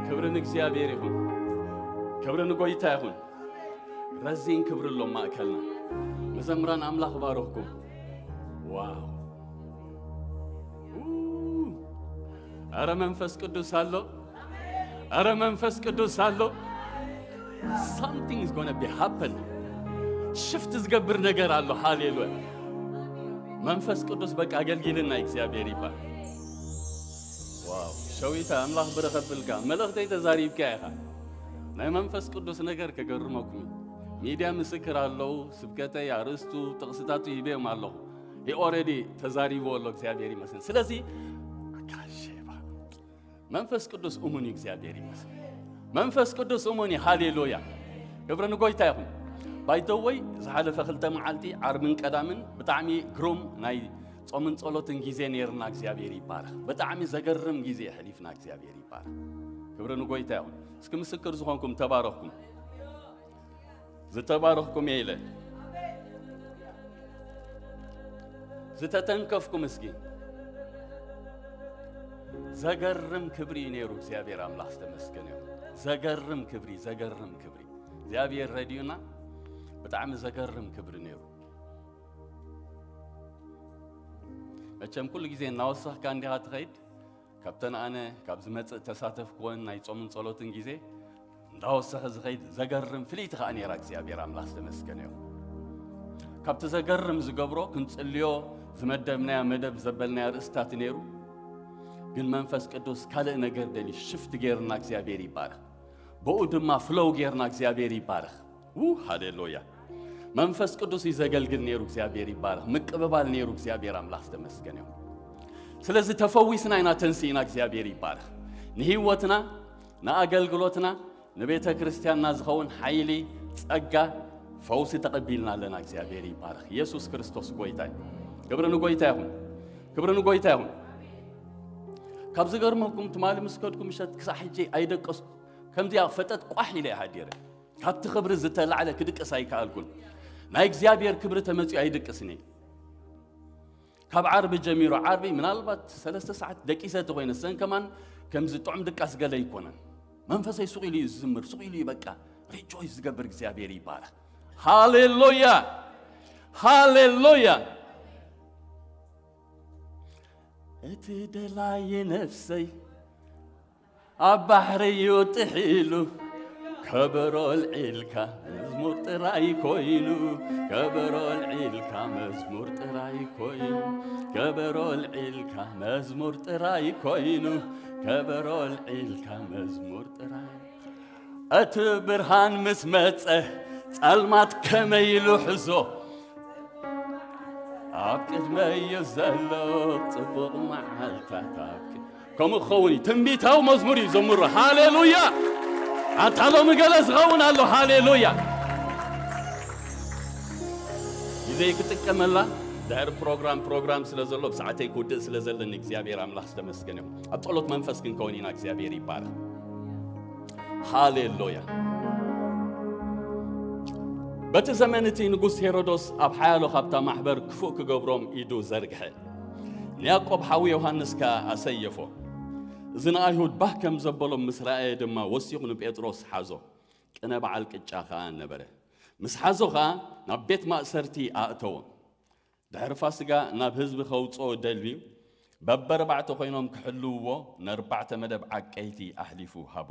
ክብሪ ንእግዚኣብሔር ይኹን። ክብሪ ንጎይታ ይኹን። ረዚን ክብሪ ኣሎ ማእከልና። መዘምራን ኣምላኽ ባረኽኩም። ዋው። ኡ። ኣረ መንፈስ ቅዱስ ኣሎ። ኣረ መንፈስ ቅዱስ ኣሎ። Something is gonna be happen። ሽፍት ዝገብር ነገር ኣሎ። ሃሌሉያ። መንፈስ ቅዱስ በቃ ኣገልጊልና እግዚኣብሔር ይባል። ዋው። ሸዊታ ኣምላኽ ብረኸብልካ። መልእኽተይ ተዛሪብካ ኢኻ። ናይ መንፈስ ቅዱስ ነገር ከገርመኩም እዩ። ሚድያ ምስክር ኣለዉ። ስብከተይ ኣርእስቱ ጥቕስታቱ ሂበዮም ኣለኹ። He already ተዛሪብዎ ኣሎ እግዚኣብሔር ይመስገን። ስለዚ ካሼባ መንፈስ ቅዱስ እሙን እዩ እግዚኣብሔር ይመስገን። መንፈስ ቅዱስ እሙን እዩ። ሃሌሉያ። ክብሪ ንጎይታ ይኹን። ባይተወይ ዝሓለፈ ክልተ መዓልቲ ዓርብን ቀዳምን ብጣዕሚ ግሩም ናይ ጾምን ጸሎትን ግዜ ነይርና እግዚኣብሔር ይባረኽ። ብጣዕሚ ዘገርም ግዜ የሕሊፍና እግዚኣብሔር ይባረኽ። ክብሪ ንጎይታ ይኹን። እስኪ ምስክር ዝኾንኩም ተባረኽኩም። ዝተባረኽኩም እየ ኢለ ዝተተንከፍኩም እስኪ። ዘገርም ክብሪ እዩ ነይሩ እግዚኣብሔር ኣምላኽ ዝተመስገነ ይኹን። ዘገርም ክብሪ፣ ዘገርም ክብሪ። እግዚኣብሔር ረድዩና ብጣዕሚ ዘገርም ክብሪ ነይሩ። መቸም ኩሉ ግዜ እናወሰኽካ እንዲኻ ትኸይድ። ካብተን ኣነ ካብ ዝመጽእ ተሳተፍክወን ናይ ጾምን ጸሎትን ግዜ እንዳወሰኸ ዝኸይድ ዘገርም ፍልይቲ ከኣ ነይራ እግዚኣብሔር ኣምላኽ ዝተመስገነ እዩ። ካብቲ ዘገርም ዝገብሮ ክንጽልዮ ዝመደብናያ መደብ ዘበልናያ ርእስታት ነይሩ። ግን መንፈስ ቅዱስ ካልእ ነገር ደልዩ ሽፍት ገይርና እግዚኣብሔር ይባረኽ። ብኡ ድማ ፍለው ጌርና እግዚኣብሔር ይባረኽ። ው ሃሌሉያ። መንፈስ ቅዱስ እዩ ዘገልግል ነይሩ እግዚኣብሔር ይባረኽ። ምቅብባል ነይሩ እግዚኣብሔር ኣምላኽ ዝተመስገነ ይኹን። ስለዚ ተፈዊስና ኢና ተንስኢና እግዚኣብሔር ይባረኽ። ንህይወትና ንኣገልግሎትና ንቤተ ክርስቲያንና ዝኸውን ሓይሊ ጸጋ ፈውሲ ተቐቢልና ኣለና እግዚኣብሔር ይባረኽ። ኢየሱስ ክርስቶስ ጎይታ እዩ። ክብሪ ንጎይታ ይኹን። ክብሪ ንጎይታ ይኹን። ካብ ዝገርመኩም ትማሊ ምስ ከድኩ ምሸት ክሳዕ ሕጂ ኣይደቀስኩ። ከምዚኣ ፈጠጥ ቋሕ ኢለ እየ ሓዲረ። ካብቲ ክብሪ ዝተላዕለ ክድቅስ ኣይከኣልኩን። ናይ እግዚኣብሔር ክብሪ ተመፅዮ ኣይድቅስን እየ። ካብ ዓርቢ ጀሚሩ ዓርቢ ምናልባት ሰለስተ ሰዓት ደቂሰ ተኮይነ ሰን ከማን ከምዚ ጥዑም ድቃስ ገለ ኣይኮነን። መንፈሰይ ሱቕ ኢሉ እዩ ዝዝምር፣ ሱቕ ኢሉ እዩ በቃ ሪጆይስ ዝገብር እግዚኣብሔር ይባረኽ። ሃሌሉያ ሃሌሉያ። እቲ ደላይ ነፍሰይ ኣብ ባሕሪ እዩ ጥሒሉ። ከበሮ ኣልዒልካ መዝሙር ጥራይ ኮይኑ፣ ከበሮ ኣልዒልካ መዝሙር ጥራይ ኮይኑ፣ ከበሮ ኣልዒልካ መዝሙር ጥራይ ኮይኑ፣ ከበሮ ኣልዒልካ መዝሙር ጥራይ። እቲ ብርሃን ምስ መጸ ጸልማት ከመይ ኢሉ ሕዞ ኣብ ቅድመይ እዩ ዘሎ ጽቡቕ መዓልታት ኣብ ቅ- ከምኡ ክኸውን እዩ። ትንቢታዊ መዝሙር እዩ ዘምሮ። ሃሌሉያ። ኣታ ሎሚ ገለ ዝኸውን ኣሎ። ሃሌሉያ። ግዜ ክጥቀመላ ድሕሪ ፕሮግራም ፕሮግራም ስለ ዘሎ ብሰዓተይ ክውድእ ስለ ዘለኒ እግዚኣብሔር ኣምላኽ ዝተመስገነ ይኹን። ኣብ ጸሎት መንፈስ ክንከውን ኢና። እግዚኣብሔር ይባረኽ። ሃሌሉያ። በቲ ዘመን እቲ ንጉስ ሄሮዶስ ኣብ ሓያሎ ካብታ ማሕበር ክፉእ ክገብሮም ኢዱ ዘርግሐ። ንያዕቆብ ሓው ዮሃንስ ከኣ ኣሰየፎ። እዚ ንኣይሁድ ባህ ከም ዘበሎም ምስ ረኣየ ድማ ወሲኹ ንጴጥሮስ ሓዞ። ቅነ በዓል ቅጫ ከኣ ነበረ። ምስ ሓዞ ከኣ ናብ ቤት ማእሰርቲ ኣእተዎ። ድሕሪ ፋስጋ ናብ ህዝቢ ከውፅኦ ደልዩ በበርባዕተ ኮይኖም ክሕልውዎ ነርባዕተ መደብ ዓቀይቲ ኣሕሊፉ ሃቦ።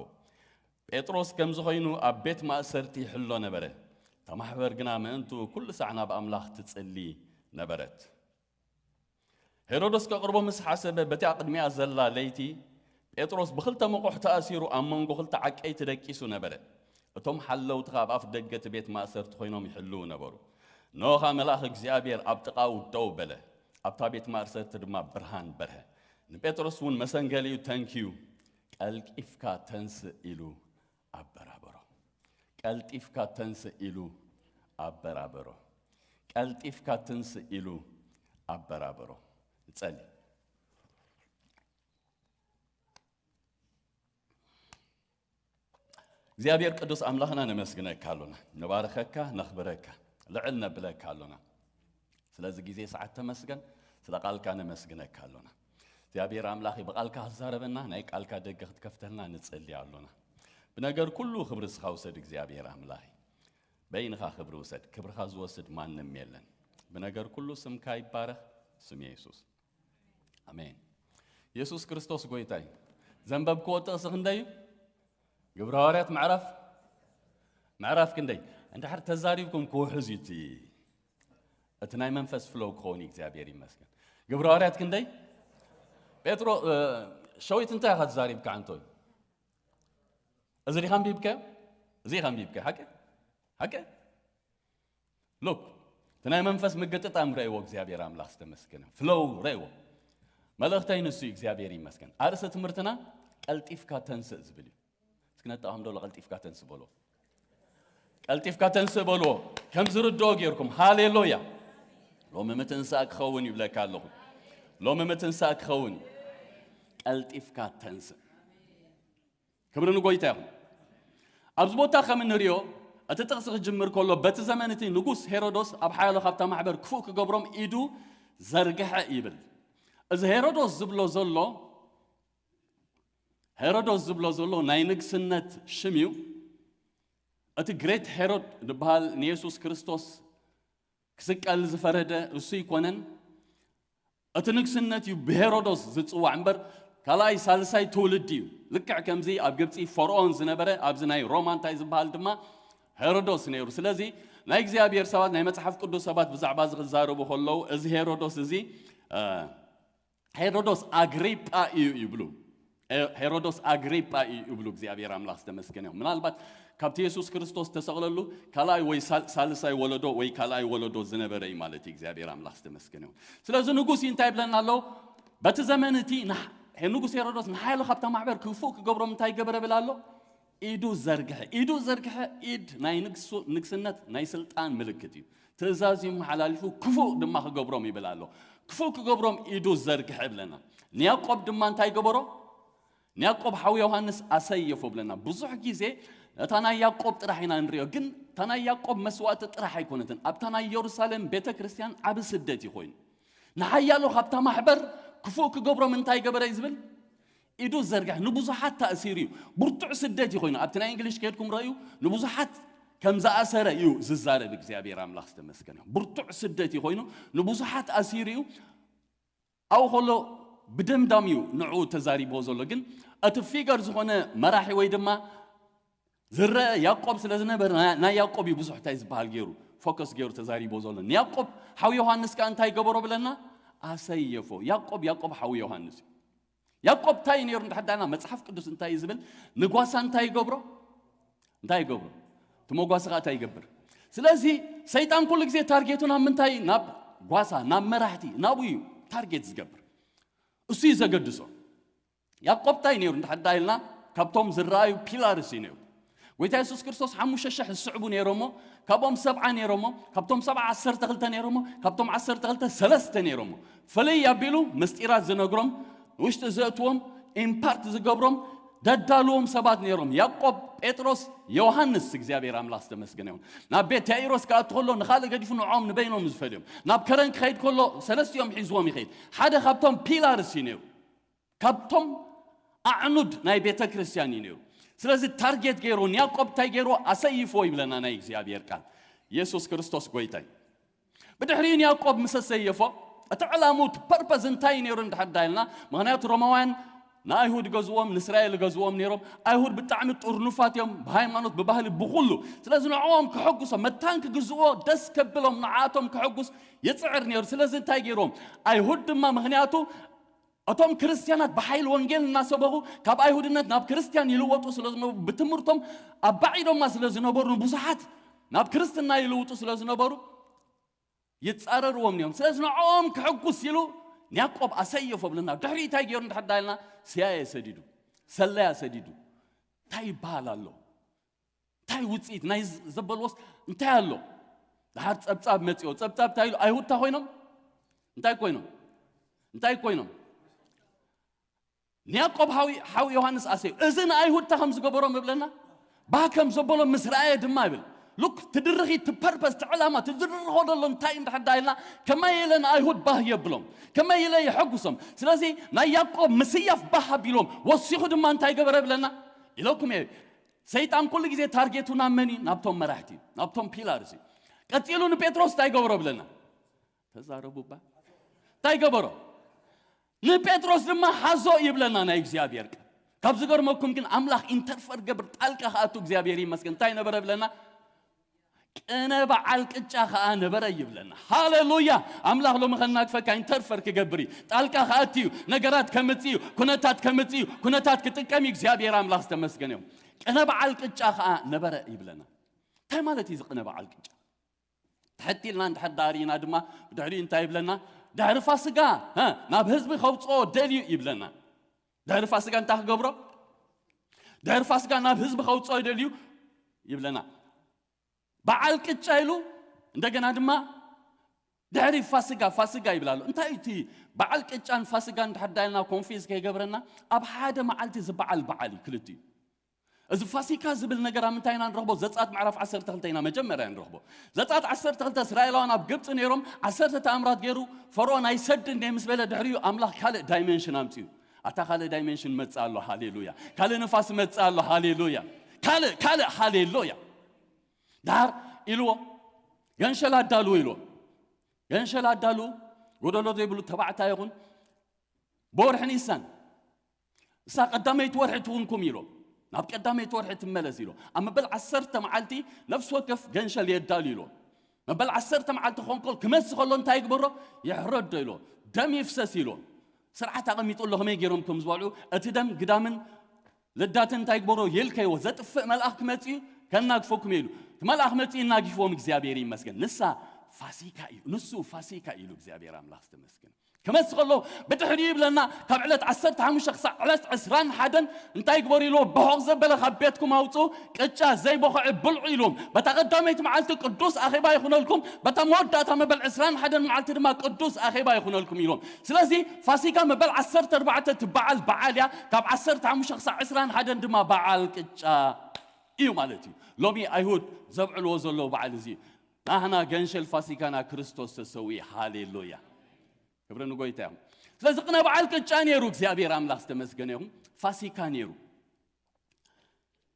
ጴጥሮስ ከምዚ ኮይኑ ኣብ ቤት ማእሰርቲ ይሕሎ ነበረ። እታ ማሕበር ግና ምእንቱ ኩሉ ሳዕ ናብ ኣምላኽ ትጽሊ ነበረት። ሄሮድስ ከቕርቦ ምስ ሓሰበ በቲኣ ቅድሚኣ ዘላ ለይቲ ጴጥሮስ ብኽልተ መቑሕ ተኣሲሩ ኣብ መንጎ ክልተ ዓቀይቲ ደቂሱ ነበረ። እቶም ሓለውቲ ከኣ ኣብ ኣፍ ደገ እቲ ቤት ማእሰርቲ ኮይኖም ይሕልዉ ነበሩ። እንሆ ከኣ መልኣኽ እግዚኣብሔር ኣብ ጥቓኡ ደው በለ። ኣብታ ቤት ማእሰርቲ ድማ ብርሃን በርሀ። ንጴጥሮስ እውን መሰንገሊኡ ተንክዩ ቀልጢፍካ ተንስእ ኢሉ ኣበራበሮ። ቀልጢፍካ ተንስእ ኢሉ ኣበራበሮ። ቀልጢፍካ ትንስእ ኢሉ ኣበራበሮ። ንጸሊ። እግዚኣብሔር ቅዱስ ኣምላኽና ነመስግነካ ኣሎና፣ ንባርኸካ፣ ነኽብረካ፣ ልዕል ነብለካ ኣሎና። ስለዚ ግዜ ሰዓት ተመስገን፣ ስለ ቃልካ ነመስግነካ ኣሎና። እቲ እግዚኣብሔር ኣምላኽ ብቓልካ ክዛረበና፣ ናይ ቃልካ ደገ ክትከፍተልና ንጽሊ ኣሎና። ብነገር ኩሉ ክብሪ እስኻ ውሰድ እግዚኣብሔር ኣምላኽ። በይንኻ ክብሪ ውሰድ፣ ክብርኻ ዝወስድ ማንም የለን። ብነገር ኩሉ ስምካ ይባረኽ፣ ስም የሱስ። ኣሜን። የሱስ ክርስቶስ ጎይታ እዩ። ዘንበብክዎ ጥቕሲ ክንደይ እዩ? ግብረ ሃዋርያት ምዕራፍ፣ ምዕራፍ ክንደይ? እንድሕር ተዛሪብኩም ክውሕዝ እዩ እቲ፣ እቲ ናይ መንፈስ ፍሎው ክኸውን እዩ። እግዚኣብሔር ይመስገን። ግብረ ሃዋርያት ክንደይ? ጴጥሮ፣ እ፣ ሸዊት እንታይ ኢኻ ተዛሪብካ ኣንቶይ? እዚ ዲኻ ኣንቢብካዮ? እዚ ኢኻ ኣንቢብካዮ? ሓቂ? ሓቂ? ሉክ፣ እቲ ናይ መንፈስ ምግጥጣም ረእይዎ እግዚኣብሔር ኣምላኽ ዝተመስገነ። ፍሎው ረእይዎ። መልእኽተይ ንሱ እዩ፣ እግዚኣብሔር ይመስገን። ኣርእስቲ ትምህርትና ቀልጢፍካ ተንስእ ዝብል እዩ። እስኪ ነጣቕም ዶ ቀልጢፍካ ተንስእ በሎ። ቀልጢፍካ ተንስእ በልዎ። ከም ዝርድኦ ጌርኩም። ሃሌሉያ። ሎሚ ምትንሳእ ክኸውን ይብለካ ኣለኹ። ሎሚ ምትንሳእ ክኸውን። ቀልጢፍካ ተንስእ። ክብሪ ንጎይታ ይኹን። ኣብዚ ቦታ ከም እንሪኦ፣ እቲ ጥቕሲ ክጅምር ከሎ፣ በቲ ዘመን እቲ ንጉስ ሄሮዶስ ኣብ ሓያሎ ካብታ ማሕበር ክፉእ ክገብሮም ኢዱ ዘርግሐ ይብል። እዚ ሄሮዶስ ዝብሎ ዘሎ፣ ሄሮዶስ ዝብሎ ዘሎ ናይ ንግስነት ሽም እዩ። እቲ ግሬት ሄሮድ ዝበሃል ንየሱስ ክርስቶስ ክስቀል ዝፈረደ እሱ ኣይኮነን። እቲ ንግስነት እዩ ብሄሮዶስ ዝጽዋዕ እምበር፣ ካልኣይ ሳልሳይ ትውልዲ እዩ። ልክዕ ከምዚ ኣብ ግብጺ ፈርኦን ዝነበረ፣ ኣብዚ ናይ ሮማ እንታይ ዝበሃል ድማ ሄሮዶስ ነይሩ። ስለዚ ናይ እግዚኣብሔር ሰባት፣ ናይ መጽሓፍ ቅዱስ ሰባት ብዛዕባ እዚ ክዛረቡ ከለዉ፣ እዚ ሄሮዶስ እዚ፣ እ፣ ሄሮዶስ ኣግሪጳ እዩ ይብሉ። ሄ-፣ ሄሮዶስ ኣግሪጳ እዩ ይብሉ። እግዚኣብሔር ኣምላኽ ዝተመስገነ ይኹን። ምናልባት ካብቲ የሱስ ክርስቶስ ተሰቕለሉ ካልኣይ ወይ ሳል-፣ ሳልሳይ ወለዶ ወይ ካልኣይ ወለዶ ዝነበረ እዩ ማለት እዩ። እግዚኣብሔር ኣምላኽ ዝተመስገነ ይኹን። ስለዚ ንጉስ እዩ እንታይ ይብለና ኣሎ? በቲ ዘመን እቲ ንሕ-፣ ሄ-፣ ንጉስ ሄሮዶስ ንሓያሎ ካብታ ማሕበር ክፉእ ክገብሮም እንታይ ገበረ ብላ ኣሎ? ኢዱ ዘርግሐ። ኢዱ ዘርግሐ፣ ኢድ ናይ ንግሱ-፣ ንግስነት ናይ ስልጣን ምልክት እዩ። ትእዛዝ እዩ መሓላሊፉ፣ ክፉእ ድማ ክገብሮም ይብል ኣሎ። ክፉእ ክገብሮም ኢዱ ዘርግሐ ይብለና። ንያዕቆብ ድማ እንታይ ገበሮ? ንያዕቆብ ሓው ዮሃንስ ኣሰየፎ ብለና። ብዙሕ ግዜ እታ ናይ ያዕቆብ ጥራሕ ኢና ንሪኦ፣ ግን እታ ናይ ያዕቆብ መስዋእቲ ጥራሕ ኣይኮነትን። ኣብታ ናይ የሩሳሌም ቤተ ክርስቲያን ዓቢ ስደት እዩ ኮይኑ። ንሓያሎ ካብታ ማሕበር ክፉእ ክገብሮም እንታይ ገበረ እዩ ዝብል? ኢዱ ዘርግሐ። ንብዙሓት ተኣሲሩ እዩ። ብርቱዕ ስደት እዩ ኮይኑ። ኣብቲ ናይ እንግሊሽ ከድኩም ረእዩ፣ ንብዙሓት ከም ዝኣሰረ እዩ ዝዛረብ። እግዚኣብሔር ኣምላኽ ዝተመስገነ። ብርቱዕ ስደት እዩ ኮይኑ፣ ንብዙሓት ኣሲሩ እዩ። ኣብኡ ከሎ ብደምዳም እዩ ንዕኡ ተዛሪብዎ ዘሎ። ግን እቲ ፊገር ዝኾነ መራሒ ወይ ድማ ዝረአ ያዕቆብ ስለ ዝነበረ፣ ናይ፣ ናይ ያዕቆብ እዩ ብዙሕ እንታይ ዝበሃል ገይሩ፣ ፎከስ ገይሩ ተዛሪብዎ ዘሎ። ንያዕቆብ ሓው ዮሃንስ ከኣ እንታይ ገበሮ ብለና? ኣሰየፎ። ያዕቆብ፣ ያዕቆብ ሓው ዮሃንስ እዩ። ያዕቆብ እንታይ እዩ ነይሩ እንድሕር ዳና መጽሓፍ ቅዱስ እንታይ እዩ ዝብል? ንጓሳ እንታይ ይገብሮ? እንታይ ይገብሮ? እቲ መጓሲ ከኣ እንታይ ይገብር? ስለዚ ሰይጣን ኩሉ ግዜ ታርጌቱ ናብ ምንታይ? ናብ ጓሳ፣ ናብ መራሕቲ፣ ናብኡ እዩ ታርጌት ዝገብር። እሱ እዩ ዘገድሶ። ያዕቆብ እንታይ ነይሩ እንድሕር ዳ ኢልና፣ ካብቶም ዝረኣዩ ፒላርስ እዩ ነይሩ። ጎይታ የሱስ ክርስቶስ ሓሙሽተ ሽሕ ዝስዕቡ ነይሮሞ፣ ካብኦም ሰብዓ ነይሮሞ፣ ካብቶም ሰብዓ ዓሰርተ ክልተ ነይሮሞ፣ ካብቶም ዓሰርተ ክልተ ሰለስተ ነይሮሞ። ፍልይ ኣቢሉ ምስጢራት ዝነግሮም፣ ውሽጢ ዘእትዎም፣ ኢምፓርት ዝገብሮም፣ ደዳልዎም ሰባት ነይሮም። ያዕቆብ፣ ጴጥሮስ፣ ዮሃንስ፣ እግዚኣብሔር ኣምላኽ ዝተመስገነ ይኹን። ናብ ቤት ያኢሮስ ክኣቱ ከሎ ንኻልእ ገዲፉ ንዕኦም ንበይኖም ዝፈልዮም። ናብ ከረን ክኸይድ ከሎ ሰለስቲኦም ሒዝዎም ይኸይድ። ሓደ ካብቶም ፒላርስ እዩ ነይሩ። ካብቶም ኣዕኑድ ናይ ቤተ ክርስቲያን እዩ ነይሩ። ስለዚ ታርጌት ገይሩ ንያዕቆብ እንታይ ገይሩ? ኣሰይፍዎ ይብለና ናይ እግዚኣብሔር ቃል። የሱስ ክርስቶስ ጎይታ እዩ። ብድሕሪኡ ንያዕቆብ ምስ ኣሰየፎ፣ እቲ ዕላምኡ፣ እቲ ፐርፐዝ እንታይ እዩ ነይሩ እንድሕር ዳኢልና? ምኽንያቱ ሮማውያን ንኣይሁድ ገዝዎም፣ ንእስራኤል ገዝዎም ነይሮም። ኣይሁድ ብጣዕሚ ጥርኑፋት እዮም፣ ብሃይማኖት፣ ብባህሊ፣ ብኹሉ። ስለዚ ንዕኦም ክሕጉሶም፣ መታን ክግዝእዎ ደስ ከብሎም፣ ንዓቶም ክሕጉስ ይጽዕር ነይሩ። ስለዚ እንታይ ገይሮም? ኣይሁድ ድማ፣ ምኽንያቱ እቶም ክርስትያናት ብሓይሊ ወንጌል እናሰበኹ ካብ ኣይሁድነት ናብ ክርስትያን ይልወጡ ስለ ዝነበሩ፣ ብትምህርቶም ኣባዒዶማ ስለ ዝነበሩ፣ ንብዙሓት ናብ ክርስትና ይልውጡ ስለ ዝነበሩ ይጻረርዎም እዮም። ስለዚ ንዕኦም ክሕጉስ ኢሉ ንያዕቆብ ኣሰየፎ ብለና። ድሕሪ እንታይ ገይሩ እንድሕር ዳኢልና? ሲያኤ ሰዲዱ፣ ሰለያ ሰዲዱ። እንታይ ይበሃል ኣሎ? እንታይ ውጽኢት ናይ ዘ-፣ ዘበልዎስ እንታይ ኣሎ? ድሓር ጸብጻብ መጺኦ። ጸብጻብ እንታይ ኢሉ? ኣይሁድታ ኮይኖም? እንታይ ኮይኖም? እንታይ ኮይኖም? ንያዕቆብ ሓው፣ ሓው ዮሃንስ ኣሰዩ። እዚ ንኣይሁድታ ከም ዝገበሮም እብለና? ባህ ከም ዘበሎም ምስ ረኣየ ድማ ይብል። ሉክ ትድርኺ ትፐርፐስ ትዕላማ ትዝርኾ ደሎ እንታይ እንድሕር ዳይልና ከመይ ኢለ ንኣይሁድ ባህ የብሎም ከመይ ኢለ የሐጉሶም። ስለዚ ናይ ያዕቆብ ምስያፍ ባህ ኣቢሎም ወሲኹ ድማ እንታይ ገበረ ብለና ኢለኩም እየ። ሰይጣን ኩሉ ግዜ ታርጌቱ ናብ መን እዩ? ናብቶም መራሕቲ፣ ናብቶም ፒላርስ እዩ። ቀጺሉ ንጴጥሮስ እንታይ ገበሮ ብለና? ተዛረቡ እባ። እንታይ ገበሮ? ንጴጥሮስ ድማ ሓዞ ይብለና ናይ እግዚኣብሔር ቃል። ካብ ዝገርመኩም ግን ኣምላኽ ኢንተርፈር ገብር ጣልቃ ክኣቱ እግዚኣብሔር ይመስገን። እንታይ ነበረ ብለና? ቅነ በዓል ቅጫ ኸዓ ነበረ ይብለና። ሃሌሉያ! ኣምላኽ ሎሚ ኸናግፈካ ኢንተርፈር ክገብር እዩ። ጣልቃ ክኣቲ እዩ። ነገራት ከምጽእ እዩ። ኩነታት ከምጽእ እዩ። ኩነታት ክጥቀም እዩ። እግዚኣብሔር ኣምላኽ ዝተመስገነ እዩ። ቅነ በዓል ቅጫ ኸዓ ነበረ ይብለና። እንታይ ማለት እዩ እዚ ቅነ በዓል ቅጫ? ትሕት ኢልና እንድሕር ዳሪና ድማ ብድሕሪኡ እንታይ ይብለና? ድሕሪ ፋስጋ ናብ ህዝቢ ከውፅኦ ደልዩ ይብለና። ድሕሪ ፋስጋ እንታይ ክገብሮ? ድሕሪ ፋስጋ ናብ ህዝቢ ከውፅኦ ደልዩ ይብለና። በዓል ቅጫ ኢሉ እንደገና ድማ ድሕሪ ፋስጋ ፋስጋ ይብላሉ። እንታይ እቲ በዓል ቅጫን ፋስጋን እንድሕር ዳይልና ኮንፊዝ ከይገብረና ኣብ ሓደ መዓልቲ ዝበዓል በዓል እዩ ክልቲኡ። እዚ ፋሲካ ዝብል ነገር ኣብ ምንታይ ኢና ንረኽቦ? ዘጻት ምዕራፍ ዓሰርተ ክልተ ኢና መጀመርያ ንረኽቦ። ዘጻት ዓሰርተ ክልተ እስራኤላውያን ኣብ ግብጺ ነይሮም ዓሰርተ ተኣምራት ገይሩ ፈርኦን ኣይሰድን እየ ምስ በለ ድሕሪኡ ኣምላኽ ካልእ ዳይሜንሽን ኣምጺኡ። ኣታ ካልእ ዳይሜንሽን መጽእ ኣሎ ሃሌሉያ። ካልእ ንፋስ መጽእ ኣሎ ሃሌሉያ። ካልእ ካልእ ሃሌሉያ። ድሓር ኢልዎ ገንሸል ኣዳልዎ ኢልዎ። ገንሸል ኣዳልዉ ጎደሎ ዘይብሉ ተባዕታይ ይኹን ብወርሒ ኒሳን እሳ ቀዳመይቲ ወርሒ ትኹንኩም ኢሎ ናብ ቀዳመይቲ ወርሒ ትመለስ ኢሎ ኣብ መበል ዓሰርተ መዓልቲ ነፍሲ ወከፍ ገንሸል የዳሉ ኢሎ መበል ዓሰርተ መዓልቲ ኾንኮል ክመስ ከሎ እንታይ ይግበሮ የሕረዶ ኢሎ ደም ይፍሰስ ኢሎ ስርዓት ኣቐሚጡ ኣሎ ከመይ ገይሮም ከም ዝበልዑ እቲ ደም ግዳምን ልዳትን እንታይ ግበሮ የልከይዎ ዘጥፍእ መልኣኽ ክመጽእ እዩ ከናግፈኩም ኢሉ እቲ መልኣኽ መጽኡ እናጊፍዎም እግዚኣብሔር ይመስገን ንሳ ፋሲካ እዩ ንሱ ፋሲካ ኢሉ እግዚኣብሔር ኣምላኽ ዝተመስገን ክመጽእ ከሎ ብድሕሪኡ ይብለና ካብ ዕለት ዓሰርተ ሓሙሽተ ክሳዕ ዕለት ዕስራን ሓደን እንታይ ግበሩ ኢልዎ ብሆቕ ዘበለ ካብ ቤትኩም ኣውፅኡ ቅጫ ዘይበኹዐ ብልዑ ኢልዎም በታ ቀዳመይቲ መዓልቲ ቅዱስ ኣኼባ ይኹነልኩም በታ መወዳእታ መበል ዕስራን ሓደን መዓልቲ ድማ ቅዱስ ኣኼባ ይኹነልኩም ኢልዎም ስለዚ ፋሲካ መበል ዓሰርተ ኣርባዕተ ትበዓል በዓል እያ ካብ ዓሰርተ ሓሙሽተ ክሳዕ ዕስራን ሓደን ድማ በዓል ቅጫ እዩ ማለት እዩ ሎሚ ኣይሁድ ዘብዕልዎ ዘለዉ በዓል እዚ ናህና ገንሸል ፋሲካና ክርስቶስ ተሰዊኡ ሃሌሉያ ክብሪ ንጎይታ ይኹን ስለዚ ቅነ በዓል ቅጫ ነይሩ እግዚኣብሔር ኣምላኽ ዝተመስገነ ይኹን ፋሲካ ነይሩ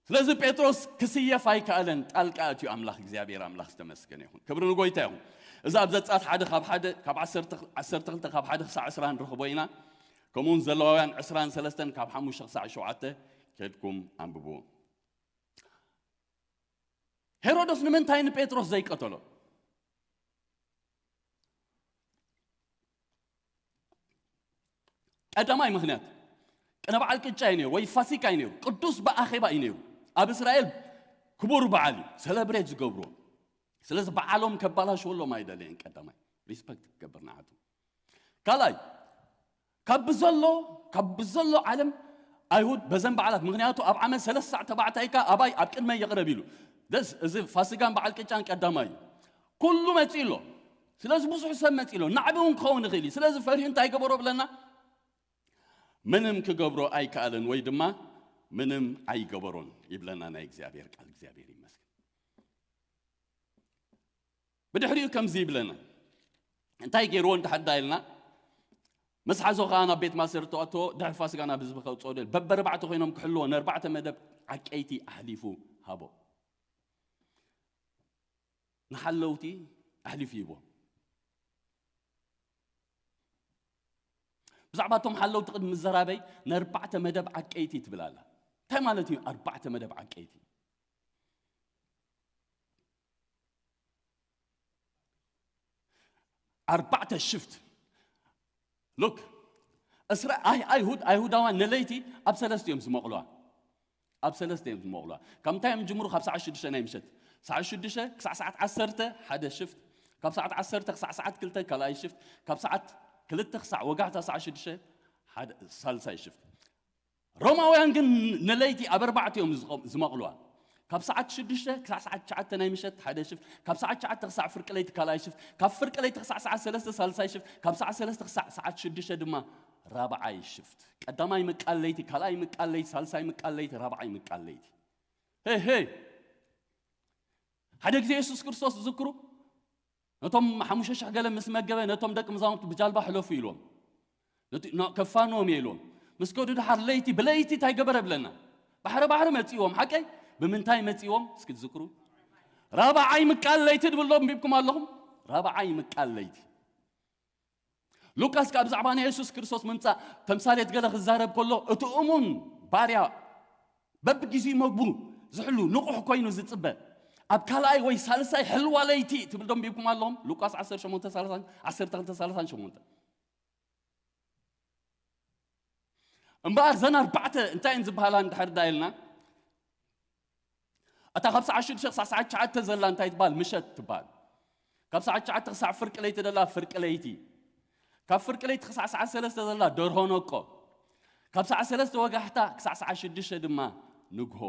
ስለዚ ጴጥሮስ ክስየፍ ኣይከኣለን ጣልቃ ኣትዩ ኣምላኽ እግዚኣብሔር ኣምላኽ ዝተመስገነ ይኹን ክብሪ ንጎይታ ይኹን እዚ ኣብ ዘጻት ሓደ ካብ ሓደ ካብ ዓሰርተ ክልተ ካብ ሓደ ክሳዕ ዕስራ ንረኽቦ ኢና ከምኡውን ዘለዋውያን ዕስራን ሰለስተን ካብ ሓሙሽተ ክሳዕ ሸውዓተ ከድኩም ኣንብብዎ ሄሮዶስ ንምንታይ ንጴጥሮስ ዘይቀተሎ ቀዳማይ ምኽንያት ቅነ በዓል ቅጫ እዩ ነይሩ ወይ ፋሲካ እዩ ነይሩ ቅዱስ ብኣኼባ እዩ ነይሩ ኣብ እስራኤል ክቡር በዓል እዩ ሰለብሬት ዝገብርዎ ስለዚ በዓሎም ከባላሽወሎም ኣይደለየን ቀዳማይ ሪስፐክት ክገብር ንዓቱ ካልኣይ ካብ ብዘሎ ካብ ብዘሎ ዓለም ኣይሁድ በዘን በዓላት ምክንያቱ ኣብ ዓመት ሰለስተ ሳዕ ተባዕታይካ ኣባይ ኣብ ቅድመ ይቕረብ ኢሉ ደስ እዚ ፋሲጋን በዓል ቅጫን ቀዳማይ እዩ ኩሉ መፂ ኣሎ ስለዚ ብዙሕ ሰብ መፂ ኣሎ ናዕቢ እውን ክኸውን ይኽእል እዩ ስለዚ ፈሪሁ እንታይ ገበሮ ብለና ምንም ክገብሮ ኣይከኣለን ወይ ድማ ምንም ኣይገበሮን ይብለና ናይ እግዚኣብሔር ቃል እግዚኣብሔር ይመስገን ብድሕሪኡ ከምዚ ይብለና እንታይ ገይርዎ እንተሓዳ ኢልና ምስ ሓዞ ከዓ ናብ ቤት ማሰር ተዋቶ ድሕሪ ፋስጋ ናብ ህዝቢ ከውፅኦ ደል በበርባዕተ ኮይኖም ክሕልዎ ነርባዕተ መደብ ዓቀይቲ ኣሕሊፉ ሃቦ ንሓለውቲ ኣሕሊፉ ይቦ ብዛዕባ እቶም ሓለውቲ ቅድሚ ምዘራበይ ነርባዕተ መደብ ዓቀይቲ ትብል ኣላ እንታይ ማለት እዩ ኣርባዕተ መደብ ዓቀይቲ ኣርባዕተ ሽፍት ሉክ እስራ ኣይ ኣይሁድ ኣይሁዳውያን ንለይቲ ኣብ ሰለስተ እዮም ዝመቕልዋ ኣብ ሰለስተ እዮም ዝመቕልዋ ካብ ምንታይ እዮም ጅምሩ ካብ ሰዓት ሽዱሽተ ናይ ምሸት ሰዓት ሽዱሽተ ክሳዕ ሰዓት ዓሰርተ ሓደ ሽፍት ካብ ሰዓት ዓሰርተ ክሳዕ ሰዓት ክልተ ካልኣይ ሽፍት ካብ ሰዓት ክልተ ክሳዕ ወጋሕታ ሰዓት ሽዱሽተ ሓደ ሳልሳይ ሽፍት ሮማውያን ግን ንለይቲ ኣብ ኣርባዕተ እዮም ዝመቕልዋ ካብ ሰዓት ሽዱሽተ ክሳዕ ሰዓት ትሽዓተ ናይ ምሸት ሓደ ሽፍት ካብ ሰዓት ትሽዓተ ክሳዕ ፍርቂ ለይቲ ካልኣይ ሽፍት ካብ ፍርቂ ለይቲ ክሳዕ ሰዓት ሰለስተ ሳልሳይ ሽፍት ካብ ሰዓት ሰለስተ ክሳዕ ሰዓት ሽዱሽተ ድማ ራብዓይ ሽፍት ቀዳማይ ምቃል ለይቲ ካልኣይ ምቃል ለይቲ ሳልሳይ ምቃል ለይቲ ራብዓይ ምቃል ለይቲ ሄ ሄ ሓደ ግዜ የሱስ ክርስቶስ ዝዝክሩ፣ ነቶም ሓሙሽተ ሽሕ ገለ ምስ መገበ፣ ነቶም ደቂ መዛሙርቱ ብጃልባ ሕለፉ ኢልዎም። ነቲ-፣ ኖ-፣ ከፋንዎም እየ ኢልዎም። ምስ ከዱ ድሓር ለይቲ፣ ብለይቲ እንታይ ገበረ ብለና? ባሕሪ ባሕሪ መጺዎም፣ ሓቀይ? ብምንታይ መጺዎም? እስኪ ትዝክሩ። ራብዓይ ምቃል ለይቲ ድብሎ ኣንቢብኩም ኣለኹም። ራብዓይ ምቃል ለይቲ። ሉቃስ ከኣ ብዛዕባ ናይ የሱስ ክርስቶስ ምምጻእ ተምሳሌት ገለ ክዛረብ ከሎ፣ እቲ እሙን ባርያ በብግዜኡ መግቡ ዝሕሉ ንቑሕ ኮይኑ ዝጽበ፣ ኣብ ካልኣይ ወይ ሳልሳይ ሕልዋ ለይቲ ትብል ዶ ኣንቢብኩም ኣለኹም? ሉቃስ ዓሰርተ ሸሞንተ ሰላሳ፣ ዓሰርተ ክልተ ሰላሳ ሸሞንተ። እምበኣር ዘን ኣርባዕተ እንታይ እየን ዝበሃላ እንድሕር ዳ ኢልና፣ እታ ካብ ሰዓት ሽዱሽተ ክሳዕ ሰዓት ትሽዓተ ዘላ እንታይ ትበሃል? ምሸት ትበሃል። ካብ ሰዓት ትሽዓተ ክሳዕ ፍርቂ ለይቲ ዘላ ፍርቂ ለይቲ። ካብ ፍርቂ ለይቲ ክሳዕ ሰዓት ሰለስተ ዘላ ደርሆ ነቆ። ካብ ሰዓት ሰለስተ ወጋሕታ ክሳዕ ሰዓት ሽዱሽተ ድማ ንግሆ።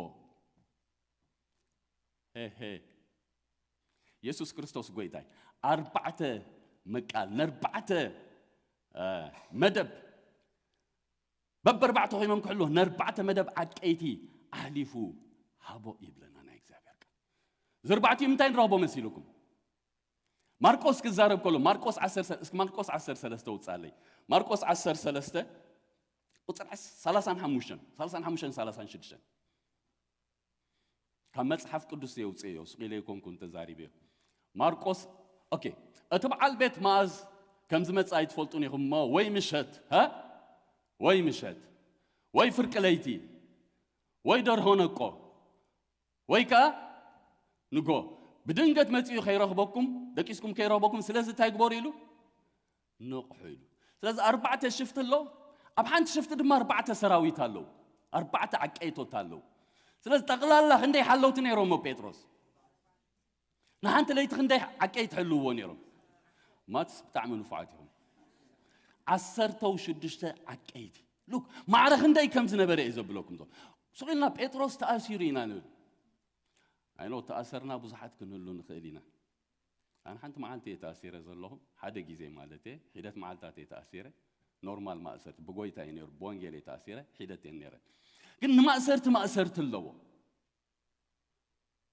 ሄ ሄ። የሱስ ክርስቶስ ጎይታይ ኣርባዕተ መቃል፣ ነርባዕተ፣ እ፣ መደብ፣ በበርባዕተ ኮይኖም ክሕልዎ፣ ነርባዕተ መደብ ዓቀይቲ ኣሕሊፉ ሃቦ ይብለና ናይ እግዚኣብሔር ቃል። እዚ ኣርባዕቲኡ ምንታይ ንረኽቦ መሲልኩም? ማርቆስ ክዛረብ ከሎ፣ ማርቆስ ዓሰርተ፣ እስኪ ማርቆስ ዓሰርተ ሰለስተ ውጻለይ። ማርቆስ ዓሰርተ ሰለስተ ቁጽሪ ሰላሳን ሓሙሽተን፣ ሰላሳን ሓሙሽተን፣ ሰላሳን ሽዱሽተን። ካብ መጽሓፍ ቅዱስ የውጽእዮ፣ ስቕ ኢለ ኣይኮንኩን ተዛሪበዮ። ማርቆስ፣ ኦኬ፣ እቲ በዓል ቤት መኣዝ ከም ዝመጽእ ኣይትፈልጡን ኢኹም እሞ፣ ወይ ምሸት፣ ሃ? ወይ ምሸት፣ ወይ ፍርቂ ለይቲ፣ ወይ ደርሆ ነቆ፣ ወይ ከኣ ንጎ። ብድንገት መጺኡ ከይረኽበኩም፣ ደቂስኩም ከይረኽበኩም፣ ስለዚ እንታይ ግበሩ ኢሉ? ንቕሑ ኢሉ። ስለዚ ኣርባዕተ ሽፍቲ ኣሎ፣ ኣብ ሓንቲ ሽፍቲ ድማ ኣርባዕተ ሰራዊት ኣለዉ፣ ኣርባዕተ ዓቀይቶት ኣለዉ። ስለዚ ጠቕላላ ክንደይ ሓለውቲ ነይሮሞ ጴጥሮስ? ንሓንቲ ለይቲ ክንደይ ዓቀይቲ ሕልውዎ ነይሮም? ማትስ ብጣዕሚ ንፉዓት ኢኹም። ዓሰርተው ሽዱሽተ ዓቀይቲ። ሉክ፣ ማዕረ ክንደይ ከም ዝነበረ እየ ዘብለኩም ዘሎ። ስቕ ኢልና ጴጥሮስ ተኣሲሩ ኢና ንብል። ኣይኖ ተኣሰርና ብዙሓት ክንህሉ ንኽእል ኢና። ኣነ ሓንቲ መዓልቲ እየ ተኣሲረ ዘለኹ፣ ሓደ ግዜ ማለት እየ፣ ሒደት መዓልታት እየ ተኣሲረ። ኖርማል ማእሰርቲ፣ ብጎይታ እየ ነይሩ፣ ብወንጌል እየ ተኣሲረ፣ ሒደት እየ ነይረ። ግን ንማእሰርቲ ማእሰርቲ ኣለዎ።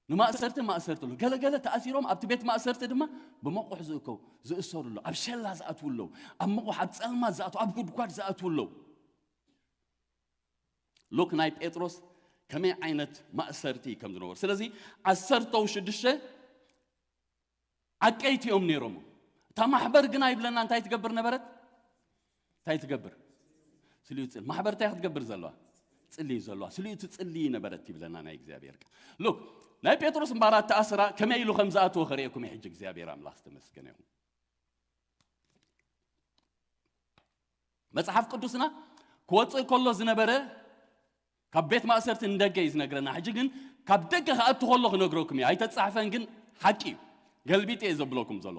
ንማእሰርቲ ማእሰርቲ ኣሎ። ገለገለ ተኣሲሮም ኣብቲ ቤት ማእሰርቲ ድማ ብመቑሕ ዝእከቡ፣ ዝእሰሩ ኣሎ። ኣብ ሸላ ዝኣትዉ ኣለዉ። ኣብ መቑሕ፣ ኣብ ጸልማት ዝኣትዉ፣ ኣብ ጉድጓድ ዝኣትዉ ኣለዉ። ሉክ ናይ ጴጥሮስ ከመይ ዓይነት ማእሰርቲ ከም ዝነበሩ። ስለዚ ዓሰርተው ሽዱሽተ ዓቀይቲ እዮም ነይሮም። እታ ማሕበር ግና ይብለና እንታይ ትገብር ነበረት? እንታይ ትገብር? ስልዩ ትጽሊ። ማሕበር እንታይ ክትገብር ዘለዋ? ጽሊ ዘለዋ። ስልዩ ትጽሊ ነበረት ይብለና ናይ እግዚኣብሔር ቃል። ሉክ ናይ ጴጥሮስ እምበኣር ኣተኣስራ ከመይ ኢሉ ከም ዝኣተወ ከርእየኩም እየ ሕጂ። እግዚኣብሔር ኣምላኽ ዝተመስገነ ይኹን። መጽሓፍ ቅዱስና ክወጽእ ከሎ ዝነበረ ካብ ቤት ማእሰርቲ ንደገ እዩ ዝነግረና። ሕጂ ግን ካብ ደገ ክኣቱ ከሎ ክነግረኩም እዩ። ኣይተጻሕፈን ግን ሓቂ እዩ። ገልቢጠ እየ ዘብለኩም ዘሎ።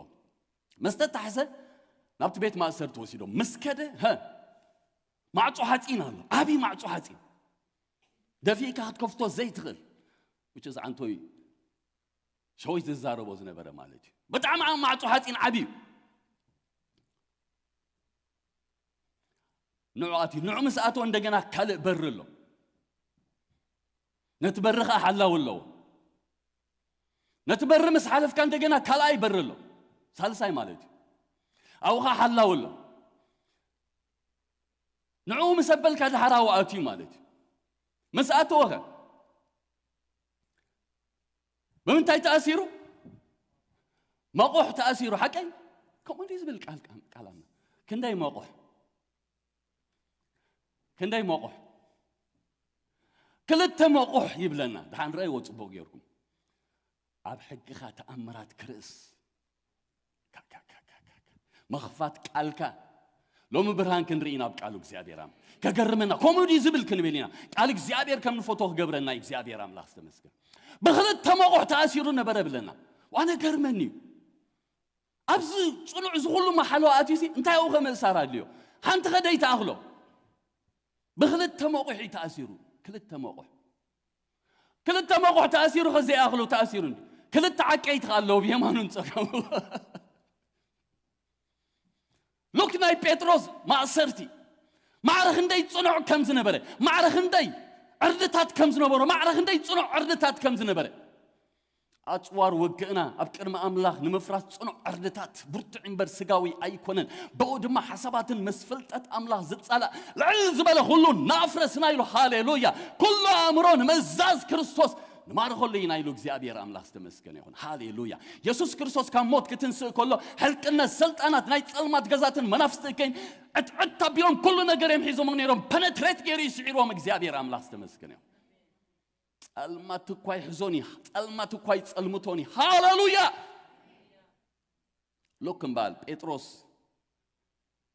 ምስ ተጣሕሰ ናብቲ ቤት ማእሰርቲ ወሲዶም። ምስ ከደ፣ ሀ፣ ማዕጾ ሓጺን ኣሎ። ዓቢ ማዕጾ ሓጺን። ደፊእካ ክትከፍቶ ዘይትኽእል። ውጭ ዝዓንቶይ ሸዊት ዝዛረቦ ዝነበረ ማለት እዩ። ብጣዕሚ ዓ-፣ ማዕጾ ሓጺን ዓቢ እዩ። ንዑ ኣትዩ፣ ንዑ ምስ ኣተወ እንደገና ካልእ በሪ ኣሎ። ነቲ በሪ ኸዓ ሓላው ኣለዎ። ነቲ በሪ ምስ ሓለፍካ እንደገና ካልኣይ በሪ ኣሎ። ሳልሳይ ማለት እዩ። ኣብኡ ኸዓ ሓላው ኣሎ። ንዑ ምስ ኣበልካ ድሓር ኣብኡ ኣትዩ ማለት እዩ። ምስ ኣተወኸ? ብምንታይ ተኣሲሩ? መቑሕ ተኣሲሩ። ሓቀይ? ከምኡ እንዲዩ ዝብል ቃል፣ ቃል፣ ቃል ኣምላኽ። ክንደይ መቑሕ? ክንደይ መቑሕ? ክልተ መቑሕ ይብለና። ደሓን ረእይዎ ጽቡቕ ጌርኩም። ኣብ ሕግኻ ተኣምራት ክርእስ። ካ፣ ካ፣ ካ፣ ካ፣ ካ፣ ካ። ምኽፋት ቃልካ። ሎሚ ብርሃን ክንርኢ ኢና ኣብ ቃሉ እግዚኣብሔር ኣም-፣ ከገርመና። ከምኡ ድዩ ዝብል ክንብል ኢና። ቃል እግዚኣብሔር ከም ንፈትዎ ክገብረና እግዚኣብሔር ኣምላኽ ዝተመስገን። ብኽልተ መቑሕ ተኣሲሩ ነበረ ብለና። ዋነ ገርመኒ እዩ። ኣብዚ ጽኑዕ ዝኹሉ መሓለዋ ኣትዩሲ እንታይ ኣብኡ ከምእሳር ኣድልዮ? ሓንቲ ኸደይ ተኣኽሎ። ብኽልተ መቑሕ እዩ ተኣሲሩ። ክልተ መቑሕ። ክልተ መቑሕ ተኣሲሩ ኸዘይኣኽሎ ተኣሲሩ እንዲ። ክልተ ዓቀይቲ ኸኣ ኣለዉ ብየማኑን ጸጋሙ። ሉክ ናይ ጴጥሮስ ማእሰርቲ። ማዕረ ክንደይ ጽኑዕ ከም ዝነበረ፣ ማዕረ ክንደይ ዕርድታት ከም ዝነበሮ፣ ማዕረ ክንደይ ጽኑዕ ዕርድታት ከም ዝነበረ። ኣጽዋር ውግእና ኣብ ቅድሚ ኣምላኽ ንምፍራስ ጽኑዕ ዕርድታት፣ ብርቱዕ እምበር ስጋዊ ኣይኮነን። ብኡ ድማ ሓሳባትን ምስ ፍልጠት ኣምላኽ ዝጻላእ ልዕል ዝበለ ኩሉ እናፍረስና ኢሉ። ሃሌሉያ! ኩሉ ኣእምሮ ንምእዛዝ ክርስቶስ ንማርኸሉ ኢና ኢሉ። እግዚኣብሔር ኣምላኽ ዝተመስገነ ይኹን። ሃሌሉያ! የሱስ ክርስቶስ ካብ ሞት ክትንስእ ከሎ፣ ሕልቅነት፣ ስልጣናት፣ ናይ ጸልማት ገዛትን መናፍስቲ እከይን ዕጥዕጥ ኣቢሎም ኩሉ ነገር እዮም ሒዞም ነይሮም። ፐነትሬት ገይሩ እዩ ስዒርዎም። እግዚኣብሔር ኣምላኽ ዝተመስገነ ይኹን። ጸልማት እኳ ይሕዞን እዩ። ጸልማት እኳ ይጸልምቶን እዩ። ሃሌሉያ! ሎክ እምበኣል ጴጥሮስ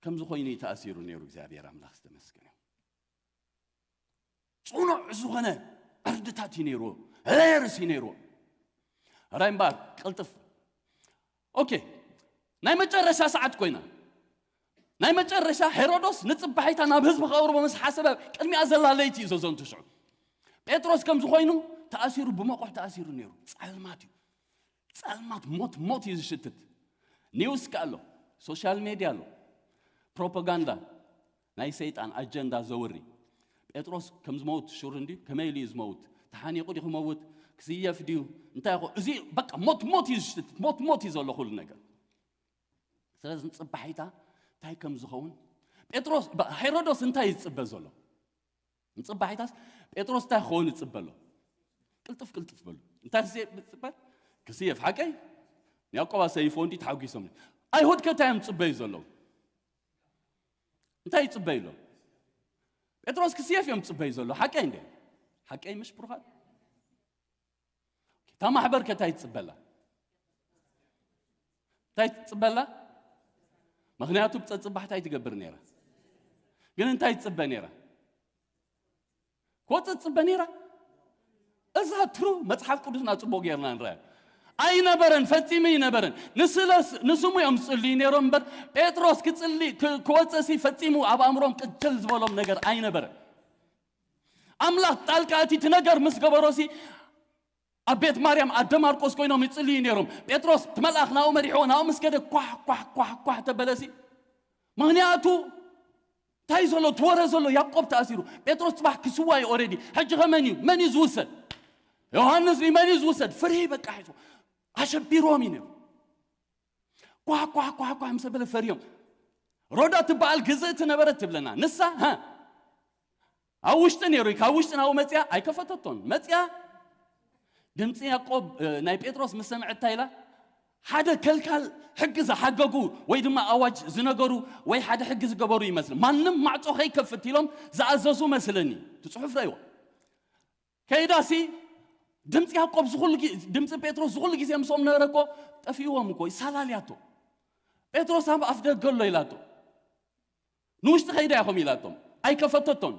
ከምዚ ኮይኑ እዩ ተኣሲሩ ነይሩ። እግዚኣብሔር ኣምላኽ ዝተመስገነ። ጽኑዕ ዝኾነ ዕርድታት እዩ ነይሩ። ሌርስ እዩ ነይሩ። ራይ እምበኣር ቅልጥፍ። ኦኬ፣ ናይ መጨረሻ ሰዓት ኮይና፣ ናይ መጨረሻ ሄሮዶስ ንጽባሒታ ናብ ህዝቢ ከቕርቦ ምስ ሓሰበ፣ ቅድሚኣ ዘላ ለይቲ እዩ ዘዘንቱ ሽዑ። ጴጥሮስ ከምዚ ኮይኑ ተኣሲሩ፣ ብመቑሕ ተኣሲሩ ነይሩ። ጸልማት እዩ። ጸልማት፣ ሞት፣ ሞት እዩ ዝሽትት። ኒውስ ከ ኣሎ፣ ሶሻል ሜድያ ኣሎ፣ ፕሮፓጋንዳ፣ ናይ ሰይጣን ኣጀንዳ ዘውሪ። ጴጥሮስ ከም ዝመውት ሹር እንድዩ። ከመይ ኢሉ እዩ ዝመውት? ተሓኒቑ ድዩ ክመውት? ክስየፍ ድዩ? እንታይ ይኾ-? እዚ በቃ ሞት፣ ሞት እዩ ዝሽትት። ሞት፣ ሞት እዩ ዘሎ ኩሉ ነገር። ስለዚ ንጽባሒታ እንታይ ከም ዝኸውን ጴጥሮስ፣ ባ-፣ ሄሮዶስ እንታይ ይጽበ ዘሎ? ንጽባሒታስ ጴጥሮስ እንታይ ክኸውን ይጽበ ኣሎ? ቅልጥፍ ቅልጥፍ በሉ። እንታይ ክስየ-፣ ይጽበ? ክስየፍ ሓቀይ? ያዕቆብ ኣሰይፎ እንዲ ተሓጒሶም። ኣይሁድ ከ እንታይ እዮም ዝጽበዩ ዘለዉ? እንታይ ይጽበዩ ኣለዉ? ጴጥሮስ ክስየፍ እዮም ዝጽበዩ ዘለዉ። ሓቀይ እንደ? ሓቀይ ምሽ ብሩኻት? እታ ማሕበር ከ እንታይ ትጽበላ? እንታይ ትጽበላ? ምኽንያቱ ብጸጽባሕ እንታይ ትገብር ነይራ? ግን እንታይ ትጽበ ነይራ? ክወጽእ ትጽበ ነይራ? እዛ ትሩ መጽሓፍ ቅዱስና ጽቡቕ ጌርና ንረአ። ኣይነበረን፣ ፈጺሙ ኣይነበረን። ንስለስ-፣ ንስሙ እዮም ዝጽልዩ ነይሮም እምበር፣ ጴጥሮስ ክጽሊ-፣ ክ-፣ ክወጽእሲ ፈጺሙ ኣብ ኣእምሮም ቅትል ዝበሎም ነገር ኣይነበረን። ኣምላኽ ጣልቃ እቲ እቲ ነገር ምስ ገበሮሲ፣ ኣብ ቤት ማርያም ኣደ ማርቆስ ኮይኖም ይጽልዩ ነይሮም። ጴጥሮስ እቲ መልኣኽ ናብኡ መሪሕዎ፣ ናብኡ ምስ ከደ ኳሕ፣ ኳሕ፣ ኳሕ፣ ኳሕ ተበለሲ። ምኽንያቱ እንታይ ዘሎ? እቲ ወረ ዘሎ ያዕቆብ ተኣሲሩ። ጴጥሮስ ጽባሕ ክስዋ እዩ ኦረዲ። ሕጂ ኸ መን እዩ? መን እዩ ዝውሰድ? ዮሃንስ እዩ። መን እዩ ዝውሰድ? ፍርሂ በቃ ሒዙ። ኣሸቢርዎም እዩ ነይሩ። ኳሕ፣ ኳሕ፣ ኳሕ፣ ኳሕ ምስ ኣበለ ፈርዮም። ሮዳ ትበሃል ግዝእቲ ነበረት ትብለና። ንሳ፣ ሃ፣ ኣብ ውሽጢ ነይሩ እዩ። ካብ ውሽጢ ናብኡ መጽያ ኣይከፈተቶን። መጽያ ድምጺ ያዕቆብ፣ እ፣ ናይ ጴጥሮስ ምስ ሰምዐት እንታይ ኢላ? ሓደ ከልካል ሕጊ ዝሓገጉ ወይ ድማ ኣዋጅ ዝነገሩ ወይ ሓደ ሕጊ ዝገበሩ ይመስል። ማንም ማዕጾ ከይከፍት ኢሎም ዝኣዘዙ መስለኒ። እቲ ጽሑፍ ረእይዎ። ከይዳሲ ድምጺ ያዕቆብ ዝኹሉ ጊ-፣ ድምጺ ጴጥሮስ ዝኹሉ ግዜ ምስኦም ነበረ እኮ፣ ጠፊእዎም እኮ፣ ይሳላልያቶ። ጴጥሮስ ኣብ ኣፍ ደገ ኣሎ ኢላቶ። ንውሽጢ ከይዳ ኢኹም ኢላቶም። ኣይከፈተቶን።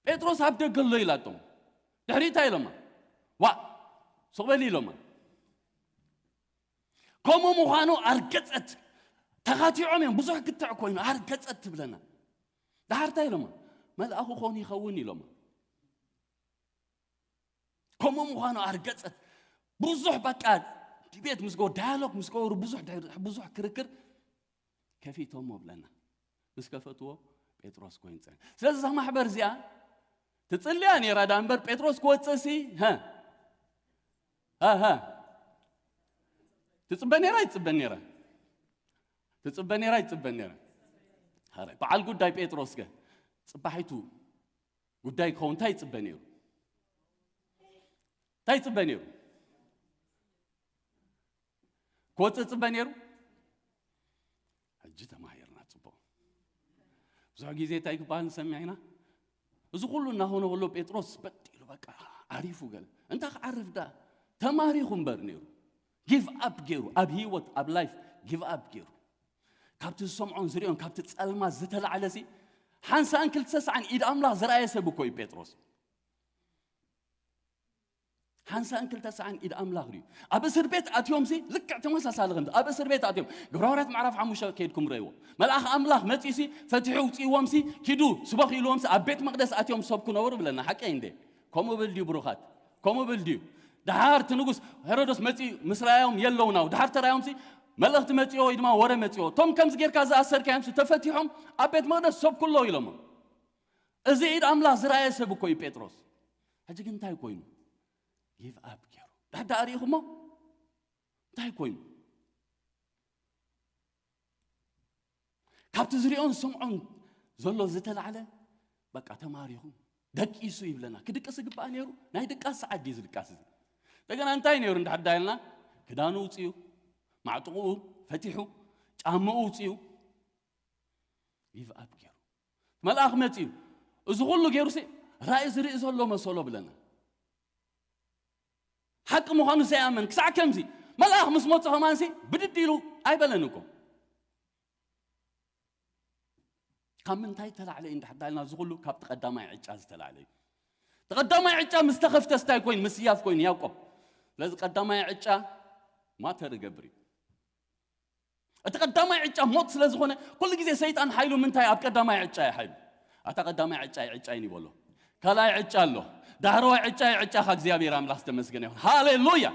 ጴጥሮስ ኣብ ደገ ኣሎ ኢላቶም። ድሕሪ እንታይ ኢሎማ? ዋእ፣ ስቕ በሊ ኢሎማ። ከምኡ ምዃኑ ኣርገጸት። ተኻቲዖም እዮም። ብዙሕ ክትዕ ኮይኑ ኣርገጸት ትብለና። ደሓር እንታይ ኢሎማ? መልኣኹ ኾን ይኸውን ኢሎማ። ከምኡ ምዃኑ ኣርገጸት። ብዙሕ በቃ ዲቤት ምስ ገበሩ፣ ዳያሎግ ምስ ገበሩ፣ ብዙሕ፣ ብዙሕ ክርክር ከፊቶሞ ብለና። ምስ ከፈትዎ ጴጥሮስ ኮይኑ ጸንሐ። ስለዚ እዛ ማሕበር እዚኣ ትጽልያ ነይራ ዳ እምበር ጴጥሮስ ክወጽእሲ፣ ሃ፣ ሃ፣ ሃ። ትጽበ ነይራ፣ ይጽበ ነይራ። ትጽበ ነይራ፣ ይጽበ ነይራ። ሃረ፣ በዓል ጉዳይ ጴጥሮስ ከ ጽባሒቱ ጉዳይ ክኸውን እንታይ ይጽበ ነይሩ? እንታይ ይጽበ ነይሩ? ክወጽእ ይጽበ ነይሩ? ሕጂ ተማሂርና ጽቡቕ። ብዙሕ ግዜ እንታይ ክበሃል ንሰምዕ ኢና? እዚ ኩሉ እናኾነ ከሎ ጴጥሮስ በጥ ኢሉ በቃ ዓሪፉ ገለ። እንታይ ክዓርፍ ደኣ? ተማሪኹ እምበር ነይሩ። ጊቭ ኣፕ ገይሩ፣ ኣብ ህይወት፣ ኣብ ላይፍ ጊቭ ኣፕ ገይሩ። ካብቲ ዝሰምዖን ዝሪኦን፣ ካብቲ ጸልማት ዝተላዕለሲ፣ ሓንሳእን ክልተ ሳዕን ኢድ ኣምላኽ ዝረኣየ ሰብ እኮ እዩ ጴጥሮስ። ሓንሳእን ክልተ ሳዕን ኢድ ኣምላኽ ድዩ? ኣብ እስር ቤት ኣትዮምሲ፣ ልክዕ ተመሳሳሊ ከምዚ፣ ኣብ እስር ቤት ኣትዮም፣ ግብረ ሃዋርያት ምዕራፍ ሓሙሽተ ከይድኩም ረእይዎ። መልኣኽ ኣምላኽ መጺኡሲ፣ ፈቲሑ ውጽእዎምሲ፣ ኪዱ ስበኽ ኢልዎምሲ፣ ኣብ ቤት መቕደስ ኣትዮም ሰብኩ ነበሩ ብለና። ሓቀይ እንዴ? ከምኡ ብል ድዩ ብሩኻት? ከምኡ ብል ድዩ? ደሓር እቲ ንጉስ ሄሮዶስ መጺኡ ምስ ረኣዮም የለውን ኣብኡ። ደሓር ተራእዮምሲ፣ መልእኽቲ መጺኦ ወይ ድማ ወረ መጺኦ። እቶም ከምዚ ጌርካ ዝኣሰርካዮምሲ ተፈቲሖም ኣብ ቤት መቕደስ ሰብኩ ኣለዉ ኢሎሞ። እዚ ኢድ ኣምላኽ ዝረኣየ ሰብ እኮ እዩ ጴጥሮስ። ሕጂ ግን እንታይ ኮይኑ? ጊቭ ኣፕ ገይሩ። ዳሕዳ ኣርኢኹሞ እንታይ ኮይኑ? ካብቲ ዝሪኦን ዝሰምዖን ዘሎ ዝተላዕለ በቃ ተማሪኹ ደቂሱ ይብለና። ክድቅስ ዝግባእ ነይሩ። ናይ ድቃስ ሰዓት ድዩ ዝድቃስ እዚ? እንደገና እንታይ ነይሩ እንድሕር ዳይልና? ክዳኑ ውፅዩ፣ ማዕጥቑኡ ፈቲሑ፣ ጫምኡ ውፅዩ፣ ጊቭ ኣፕ ገይሩ። መልኣኽ መፅዩ። እዚ ኩሉ ገይሩ ሲ ራእይ ዝርኢ ዘሎ መሰሎ ብለና። ሓቂ ምዃኑ ዘይኣመን ክሳዕ ከምዚ መልኣኽ ምስ መፁ ከማንሲ ብድድ ኢሉ ኣይበለን እኮ። ካብ ምንታይ ተላዕለ እዩ እንድሕር ዳልና? እዚ ኩሉ ካብቲ ቀዳማይ ዕጫ ዝተላዕለ እዩ። እቲ ቀዳማይ ዕጫ ምስ ተኸፍተስ እንታይ ኮይኑ? ምስያፍ ኮይኑ ያዕቆብ። ስለዚ ቀዳማይ ዕጫ ማተር ይገብር እዩ። እቲ ቀዳማይ ዕጫ ሞት ስለ ዝኾነ ኩሉ ግዜ ሰይጣን ሓይሉ ምንታይ? ኣብ ቀዳማይ ዕጫ እዩ ሓይሉ። ኣታ ቀዳማይ ዕጫ እዩ ዕጫ እዩ ይበሎ። ካልኣይ ዕጫ ኣሎ። ዳሕረዋይ ዕጫ እዩ ዕጫኻ። እግዚኣብሔር ኣምላኽ ዝተመስገነ ይኹን። ሃሌሉያ።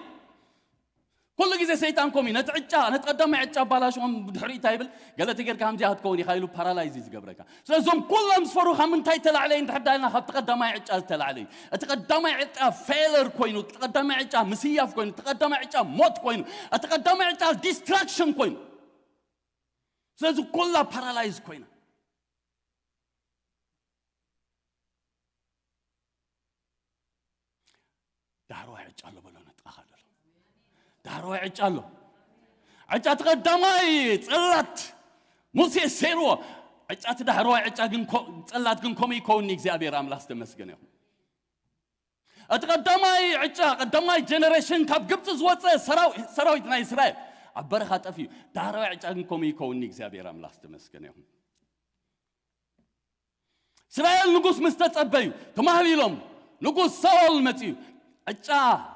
ኩሉ ግዜ ሰይጣን ከምኡ እዩ። ነቲ ዕጫ ነቲ ቀዳማይ ዕጫ ኣባላሽዎም ብድሕሪኡ እንታይ ይብል? ገለ ተጌርካ ከምዚኣ ክትከውን ኢኻ ኢሉ ፓራላይዝ እዩ ዝገብረካ። ስለዞም ኩሎም ዝፈሩኻ ምንታይ ተላዕለ እንድሕር ዳልና? ካብቲ ቀዳማይ ዕጫ ዝተላዕለ እዩ። እቲ ቀዳማይ ዕጫ ፌለር ኮይኑ፣ እቲ ቀዳማይ ዕጫ ምስያፍ ኮይኑ፣ እቲ ቀዳማይ ዕጫ ሞት ኮይኑ፣ እቲ ቀዳማይ ዕጫ ዲስትራክሽን ኮይኑ፣ ስለዚ ኩላ ፓራላይዝ ኮይና። ዳሕረዋይ ዕጫ ኣሎ በሎ ነጥቃኻ ኣሎ። ዳሕረዋይ ዕጫ ኣሎ። ዕጫ እቲ ቀዳማይ ጽላት ሙሴ ሰይርዎ። ዕጫ እቲ ዳሕረዋይ ዕጫ ግን ኮ- ጽላት ግን ከምኡ ይከውንኒ እግዚኣብሔር ኣምላኽ ዝተመስገነ ይኹን። እቲ ቀዳማይ ዕጫ ቀዳማይ ጀነሬሽን ካብ ግብፂ ዝወፀ ሰራው- ሰራዊት ናይ እስራኤል ኣብ በረኻ ጠፊኡ። ዳሕረዋይ ዕጫ ግን ከምኡ ይከውንኒ እግዚኣብሔር ኣምላኽ ዝተመስገነ ይኹን። እስራኤል ንጉስ ምስ ተጸበዩ ተማህሊሎም ንጉስ ሳኦል መጺኡ። ዕጫ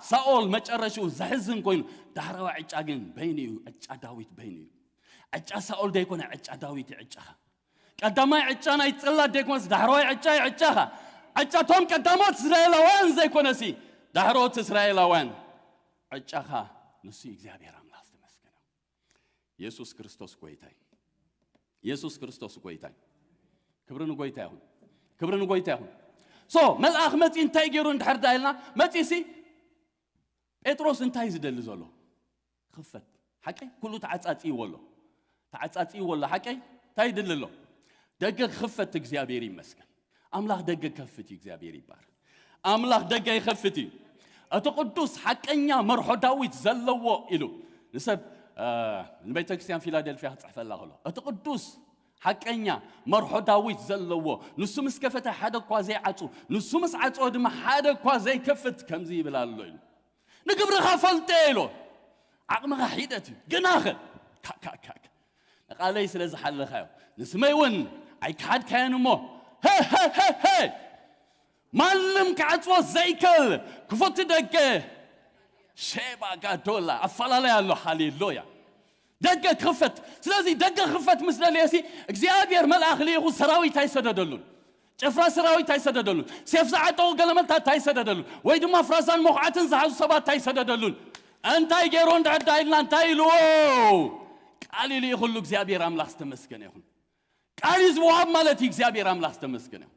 ሳኦል መጨረሽኡ ዘሕዝን ኮይኑ ዳሕረዋ ዕጫ ግን በይኑ እዩ። ዕጫ ዳዊት በይኑ እዩ። ዕጫ ሳኦል ደይኮነ ዕጫ ዳዊት እዩ። ዕጫኻ ቀዳማይ ዕጫ ናይ ጽላት ደይኮነስ ዳሕረዋይ ዕጫ እዩ። ዕጫኻ ዕጫቶም ቀዳሞት እስራኤላውያን ዘይኮነሲ ዳሕሮት እስራኤላውያን ዕጫኻ ንሱ እዩ። እግዚኣብሔር ኣምላኽ ዝተመስገነ። የሱስ ክርስቶስ ጎይታይ። የሱስ ክርስቶስ ጎይታይ። ክብሪ ንጎይታ ይኹን። ክብሪ ንጎይታ ይኹን። ሶ መልኣኽ መፂ እንታይ ገይሩ እንድሕር ዳ ኢልና መፂ ሲ ጴጥሮስ እንታይ ዝደሊ ዘሎ? ክፈት ሓቀይ ኩሉ ተዓፃፂዎ ኣሎ። ተዓፃፂዎ ኣሎ ሓቀይ እንታይ ይድሊ ኣሎ? ደገ ክፈት እግዚኣብሔር ይመስገን። ኣምላኽ ደገ ከፍት እዩ። እግዚኣብሔር ይባር ኣምላኽ ደገ ይኸፍት እዩ። እቲ ቅዱስ ሓቀኛ መርሖ ዳዊት ዘለዎ ኢሉ ንሰብ ንቤተ ክርስቲያን ፊላደልፊያ ክፅሕፈላ ከሎ እቲ ቅዱስ ሓቀኛ መርሖ ዳዊት ዘለዎ ንሱ ምስ ከፈተ ሓደ እኳ ዘይዓፁ ንሱ ምስ ዓፅወ ድማ ሓደ እኳ ዘይከፍት ከምዚ ይብል ኣሎ ኢሉ ንግብርኻ ፈልጠ ኢሎ ዓቕምኻ ሒደት እዩ ግናኸ ንቓለይ ስለ ዝሓለኻዮ ንስመይ እውን ኣይከሓድካዮን እሞ ማንም ክዓፅዎ ዘይክእል ክፉት ደገ ሼባ ጋዶላ ኣፈላለይ ኣሎ። ሃሌሉያ። ደገ ክኽፈት። ስለዚ ደገ ክኽፈት ምስ ደለየሲ እግዚኣብሔር መልኣኽ ልኢኹ ሰራዊት ኣይሰደደሉን። ጭፍራ ሰራዊት ኣይሰደደሉን። ሴፍ ዝዓጠቑ ገለመልታት ኣይሰደደሉን። ወይ ድማ ፍራዛን መኹዓትን ዝሓዙ ሰባት ኣይሰደደሉን። እንታይ ገይሩ እንድሕር ዳ ኢልና እንታይ ኢልዎ? ቃል ይልኢኹሉ እግዚኣብሔር ኣምላኽ ዝተመስገነ ይኹን። ቃል እዩ ዝወሃብ ማለት እዩ። እግዚኣብሔር ኣምላኽ ዝተመስገነ ይኹን።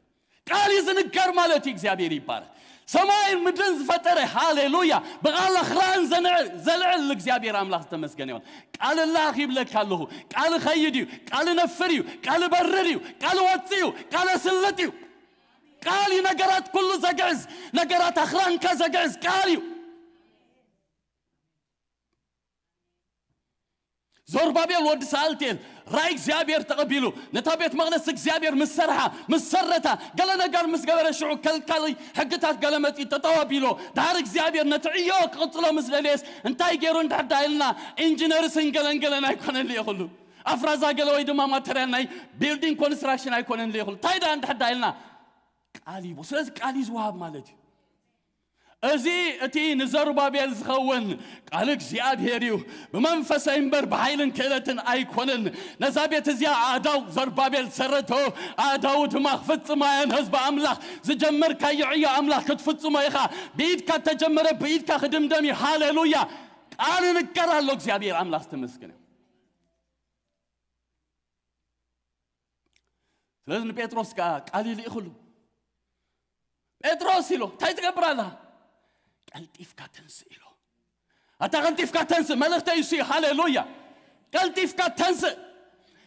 ቃል እዩ ዝንገር ማለት እዩ። እግዚኣብሔር ይባረክ። ሰማይን ምድርን ዝፈጠረ ሃሌሉያ ብቓል ኣኽራን ዘንዕ- ዘልዕል እግዚኣብሔር ኣምላኽ ዝተመስገነ ይኹን። ቃል ላኽ ይብለካ ኣለኹ። ቃል ኸይድ እዩ። ቃል ነፍር እዩ። ቃል በርር እዩ። ቃል ወፅ እዩ። ቃል ስልጥ እዩ። ቃል እዩ ነገራት ኩሉ ዘግዕዝ ነገራት ኣኽራንካ ዘግዕዝ ቃል እዩ። ዞርባቤል ወዲ ሰኣልትኤል ራእይ እግዚኣብሔር ተቐቢሉ ነታ ቤት መቕደስ እግዚኣብሔር ምስ ሰርሓ ምስ ሰረታ ገለ ነገር ምስ ገበረ ሽዑ ከልካሊ ሕግታት ገለ መፂ ጠጠው ኣቢሎ ድሓር እግዚኣብሔር ነቲ ዕዮ ክቕፅሎ ምስ ደልየስ እንታይ ገይሩ እንድሕር ዳ ኢልና ኢንጂነርስን ገለን ገለን ኣይኮነን ልኢኹሉ ኣፍራዛ ገለ ወይ ድማ ማተርያል ናይ ቢልዲንግ ኮንስትራክሽን ኣይኮነን ልኢኹሉ እንታይ ዳ እንድሕር ዳ ኢልና ቃል ይቦ ስለዚ ቃል እዩ ዝወሃብ ማለት እዩ እዚ እቲ ንዘሩባቤል ዝኸውን ቃል እግዚኣብሔር እዩ። ብመንፈሰይ እምበር ብሓይልን ክእለትን ኣይኮነን። ነዛ ቤት እዚኣ ኣእዳው ዘሩባቤል ሰረቶ፣ ኣእዳው ድማ ክፍጽማ እየን። ህዝቢ ኣምላኽ ዝጀመርካዮ ዕዮ ኣምላኽ ክትፍጽሞ ኢኻ። ብኢድካ እተጀመረ ብኢድካ ክድምደም እዩ። ሃሌሉያ! ቃል ይንገር ኣሎ። እግዚኣብሔር ኣምላኽ ዝተመስገነ። ስለዚ ንጴጥሮስ ከዓ ቃል ይልእኽሉ። ጴጥሮስ ኢሎ እንታይ ትገብር ኣለኻ? ቀልጢፍካ ተንስእ ኢሎ። ኣታ ቀልጢፍካ ተንስእ፣ መልእኽተይ እሱ እዩ። ሃሌሉያ። ቀልጢፍካ ተንስእ።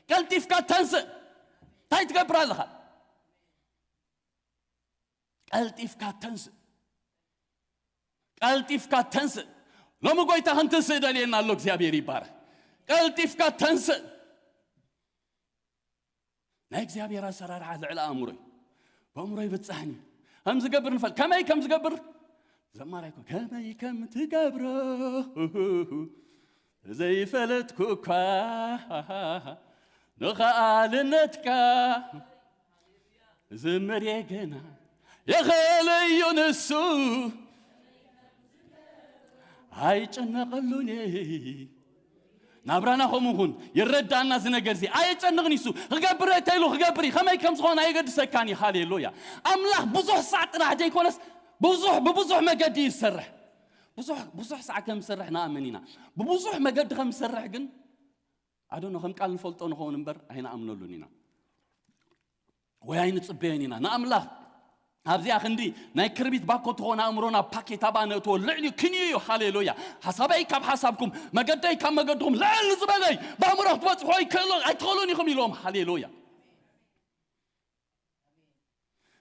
ቀልጢፍካ ተንስእ። እንታይ ትገብር ኣለኻ? ቀልጢፍካ ተንስእ። ቀልጢፍካ ተንስእ። ሎሚ ጎይታ ክንትንስእ ደልየና ኣሎ። እግዚኣብሔር ይባረክ። ቀልጢፍካ ተንስእ። ናይ እግዚኣብሔር ኣሰራርሓ ልዕሊ ኣእምሮ እዩ። ብኣእምሮ ይብጻሕኒ። ከም ዝገብር ንፈል-፣ ከመይ ከም ዝገብር ዘማራይ እኮ ከመይ ከም ትገብሮ ዘይፈለጥኩ እኳ ንኸኣልነትካ ዝምር ገና የኸለዩ ንሱ ኣይጨነቐሉን። ናብራና ከምኡ ይኹን፣ ይረዳና እዚ ነገር እዚ። ኣየጨንቕን ይሱ ክገብር ተይሉ ክገብር እዩ። ከመይ ከም ዝኾነ ኣየገድሰካን እዩ። ሃሌሉያ። ኣምላኽ ብዙሕ ሳዕ ጥራሕ ዘይኮነስ ብዙሕ፣ ብብዙሕ መገዲ እዩ ዝሰርሕ። ብዙሕ፣ ብዙሕ ሳዕ ከም ዝሰርሕ ንኣምን ኢና። ብብዙሕ መገዲ ከም ዝሰርሕ ግን ኣዶኖ ከም ቃል ንፈልጦ ንኸውን እምበር ኣይንኣምነሉን ኢና። ወይ ኣይንጽበዮን ኢና። ንኣምላኽ ኣብዚኣ ክንዲ ናይ ክርቢት ባኮ ትኾን ኣእምሮና ፓኬት ኣባ ነእትዎ ልዕሊ ክንዩ እዩ። ሃሌሉያ። ሓሳበይ ካብ ሓሳብኩም፣ መገደይ ካብ መገድኩም ልዕል ዝበለይ ብኣእምሮ ክትበጽሖ ይክእሎ-፣ ኣይትኽእሉን ኢኹም ኢሎም። ሃሌሉያ።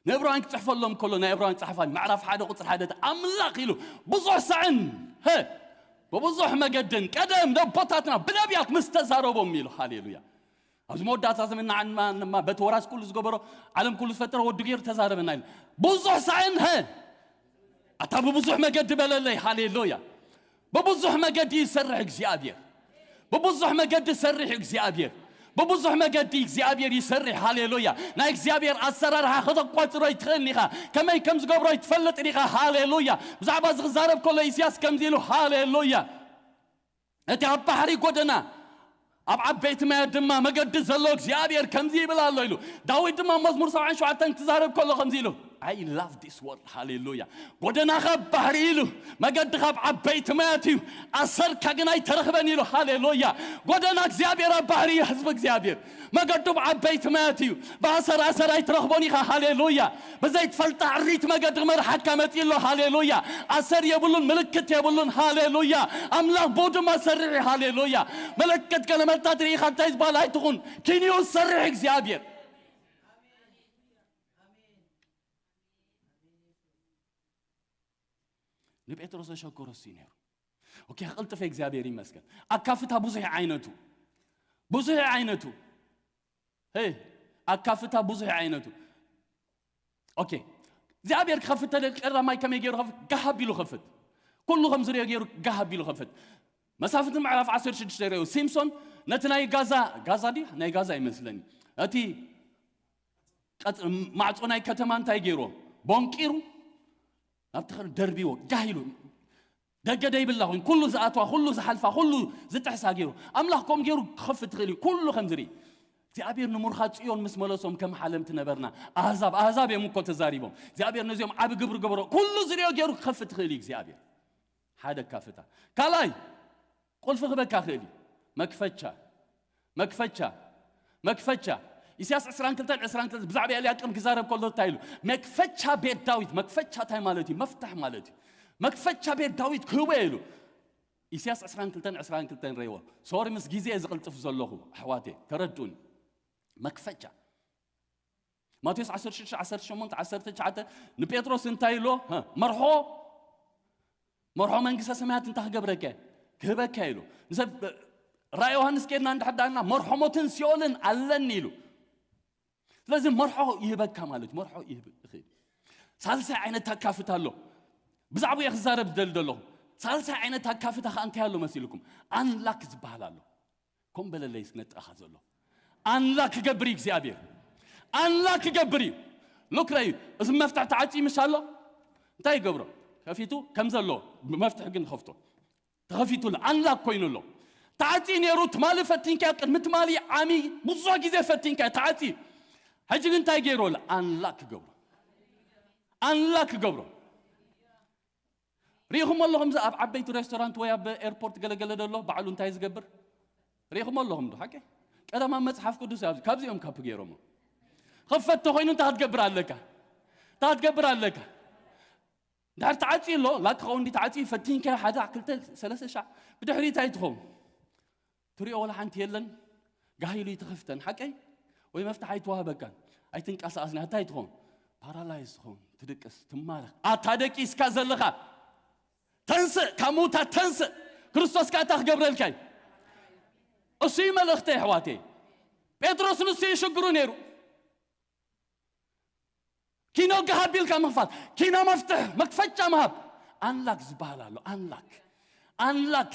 ንዕብራውያን ክጽሕፈሎም ከሎ ናይ ዕብራውያን ጸሓፋይ ምዕራፍ ሓደ ቁጽሪ ሓደ ኣምላኽ ኢሉ ብዙሕ ሳዕን፣ ሀ፣ ብብዙሕ መገድን ቀደም ነቦታትና ብነቢያት ምስ ተዛረቦም ኢሉ። ሃሌሉያ። ኣብዚ መወዳእታ ዘመንና ዓንማ፣ ንማ በቲ ወራስ ኩሉ ዝገበሮ ዓለም ኩሉ ዝፈጠረ ወዱ ገይሩ ተዛረበና ኢሉ። ብዙሕ ሳዕን፣ ሀ፣ ኣታ ብብዙሕ መገዲ በለለይ። ሃሌሉያ። ብብዙሕ መገዲ ይሰርሕ እግዚኣብሔር። ብብዙሕ መገዲ ሰርሕ እግዚኣብሔር። ብብዙሕ መገዲ እግዚኣብሔር ይሰርሕ። ሃሌሉያ። ናይ እግዚኣብሔር ኣሰራርሓ ከተቋጽሮ ይትኽእል ኢኻ። ከመይ ከም ዝገብሮ ይትፈልጥ ኢኻ። ሃሌሉያ። ብዛዕባ እዚ ክዛረብ ከሎ ኢሳያስ ከምዚ ኢሉ፣ ሃሌሉያ። እቲ ኣብ ባሕሪ ጎደና፣ ኣብ ዓበይቲ ማያት ድማ መገዲ ዘሎ እግዚኣብሔር ከምዚ ይብል ኣሎ ኢሉ። ዳዊት ድማ መዝሙር ሰብዓን ሸውዓተን ክዛረብ ከሎ ከምዚ ኢሉ፣ I love this word. ሃሌሉያ። ጎደናኻ ኣብ ባሕሪ ኢሉ፣ መገድኻ ኣብ ዓበይቲ ማያት እዩ፣ ኣሰርካ ግን ኣይተረኽበን ኢሉ። ሃሌሉያ። ጎደና እግዚኣብሔር ኣብ ባሕሪ እዩ፣ ህዝቢ እግዚኣብሔር። መገዱ ኣብ ዓበይቲ ማያት እዩ፣ ብኣሰር ኣሰር ኣይትረኽቦን ኢኻ። ሃሌሉያ። ብዘይትፈልጣ ዕሪት መገዲ ክመርሓካ መጺኡ ኣሎ። ሃሌሉያ። ኣሰር የብሉን፣ ምልክት የብሉን። ሃሌሉያ። ኣምላኽ ብኡ ድማ ሰርሕ እዩ። ሃሌሉያ። ምልክት ገለመልታት ርኢኻ እንታይ ዝበሃል ኣይትኹን። ክንዩ ሰርሕ እግዚኣብሔር። ንጴጥሮስ ዘሸገሮ እሱ እዩ ነይሩ። ኦኬ፣ ክቕልጥፈ እግዚኣብሔር ይመስገን። ኣካፍታ ብዙሕ ዓይነቱ፣ ብዙሕ ዓይነቱ። ሄ፣ ኣካፍታ ብዙሕ ዓይነቱ። ኦኬ፣ እግዚኣብሔር ክኸፍት ተደል ቀዳማይ ከመይ ገይሩ ከፍት? ጋህ ኣቢሉ ከፍት። ኩሉ ከም ዝሪኦ ገይሩ ጋህ ኣቢሉ ከፍት። መሳፍንቲ ምዕራፍ ዓሰርተ ሽዱሽተ ርእዩ። ሲምሶን ነቲ ናይ ጋዛ፣ ጋዛ ድዩ? ናይ ጋዛ ይመስለኒ። እቲ ቀጽ-፣ ማዕጾ ናይ ከተማ እንታይ ገይርዎ? ቦንቂሩ ናብቲ ኸ-፣ ደርቢዎ፣ ጋህ ኢሉ። ደገ ደይብላ ኮይኑ፣ ኩሉ ዝኣትዋ፣ ኩሉ ዝሓልፋ፣ ኩሉ ዝጥሕሳ ገይሩ። ኣምላኽ ከምኡ ገይሩ ክኸፍት ትኽእል እዩ። ኩሉ ከም ዝርኢ። እግዚኣብሔር ንምሩኻት ጽዮን ምስ መለሶም ከም ሓለምቲ ነበርና። ኣህዛብ፣ ኣህዛብ እዮም እኮ ተዛሪቦም። እግዚኣብሔር ነዚኦም ዓቢ ግብሪ ገበሮ። ኩሉ ዝሪኦ ገይሩ ክኸፍት ትኽእል እዩ እግዚኣብሔር። ሓደ ካፍታ። ካልኣይ፣ ቁልፊ ክበካ ክእል እዩ። መክፈቻ። መክፈቻ። መክፈቻ። ኢሳያስ ዕስራን ክልተን ዕስራን ክልተን ብዛዕባ ኤልያቄም ክዛረብ ከሎ እንታይ ኢሉ? መክፈቻ ቤት ዳዊት። መክፈቻ እንታይ ማለት እዩ? መፍታሕ ማለት እዩ። መክፈቻ ቤት ዳዊት ክህቦ ኢሉ። ኢሳያስ ዕስራን ክልተን ዕስራን ክልተን ረይዎ። ሶሪ፣ ምስ ግዜ እየ ዝቕልጥፍ ዘለኹ፣ ኣሕዋቴ፣ ተረድኡኒ። መክፈቻ። ማቴዎስ ዓሰርተ ሽዱሽተ፣ ዓሰርተ ሸሞንተ፣ ዓሰርተ ትሽዓተ ንጴጥሮስ እንታይ ኢሎ? ሀ፣ መርሖ፣ መርሖ መንግስተ ሰማያት እንታይ ክገብረከ? ክህበካ ኢሉ። ንሰብ ራእይ ዮሃንስ ኬድና እንድሕር ዳና መርሖ ሞትን ሲኦልን ኣለኒ ኢሉ። ስለዚ መርሖ ይህበካ ማለት እዩ። መርሖ ይህብ ይኽእል። ሳልሳይ ዓይነት ኣካፍት ኣሎ። ብዛዕባኡ እየ ክዛረብ ዝደሊ ዘለኹ። ሳልሳይ ዓይነት ኣካፍታ ከኣ እንታይ ኣሎ መሲልኩም? ኣንላክ ዝበሃል ኣሎ። ኮም በለለይ እስኪ ነጥራኻ ዘሎ። ኣንላክ ክገብር እዩ እግዚኣብሔር። ኣንላክ ክገብር እዩ። ሉክ ረዩ፣ እዚ መፍትሕ ተዓጽዩ ምሽ ኣሎ። እንታይ ይገብሮ? ከፊቱ ከም ዘሎ፣ መፍትሕ ግን ይኸፍቶ። ተኸፊቱ ኣሎ። ኣንላክ ኮይኑ ኣሎ። ተዓጽዩ ነይሩ፣ ትማሊ ፈቲንካ፣ ቅድሚ ትማሊ ዓሚ፣ ብዙሕ ግዜ ፈቲንካ፣ ተዓጽዩ። ሕጂ ግን እንታይ ገይሩ ኣሎ? ኣንላክ ክገብሮ። ኣንላክ ክገብሮ። ሪኢኹም ኣለኹም፣ እዚ ኣብ ዓበይቲ ሬስቶራንት ወይ ኣብ ኤርፖርት ገለገለ ደሎ ባዕሉ እንታይ ዝገብር? ሪኢኹም ኣለኹም ዶ? ሓቂ? ቀደም ኣብ መጽሓፍ ቅዱስ እዩ፣ ኣብዚ፣ ካብዚኦም ካፕ ገይሮሞ። ኸፈት ተኾይኑ እንታይ ክትገብር ኣለካ? እንታይ ክትገብር ኣለካ? ድሕር ተዓፅዩ ኣሎ፣ ላክ ክኸውን እንዲ ተዓፅዩ ፈቲንካ ሓደ ክልተ ሰለስተ ሻዕ ብድሕሪ እንታይ ትኸውን? ትሪኦ ወላ ሓንቲ የለን፣ ጋሂሉ ይትኸፍተን ሓቀይ ወይ መፍትሕ ኣይተዋህበካን፣ ኣይትንቀሳቐስን፣ እንታይ ትኸውን? ፓራላይዝ ትኸውን፣ ትድቅስ፣ ትማረኽ። ኣታ ደቂስካ ዘለኻ ተንስእ፣ ካብ ምውታት ተንስእ። ክርስቶስ ከኣ እታ ክገብረልካ እዩ። እሱ እዩ መልእኽተይ ኣሕዋተይ። ጴጥሮስ ንሱ እዩ ሽግሩ ነይሩ። ኪኖ ገሃብ ኢልካ ምኽፋት፣ ኪኖ መፍትሕ፣ መክፈቻ ምሃብ። ኣንላክ ዝበሃል ኣሎ፣ ኣንላክ። ኣንላክ።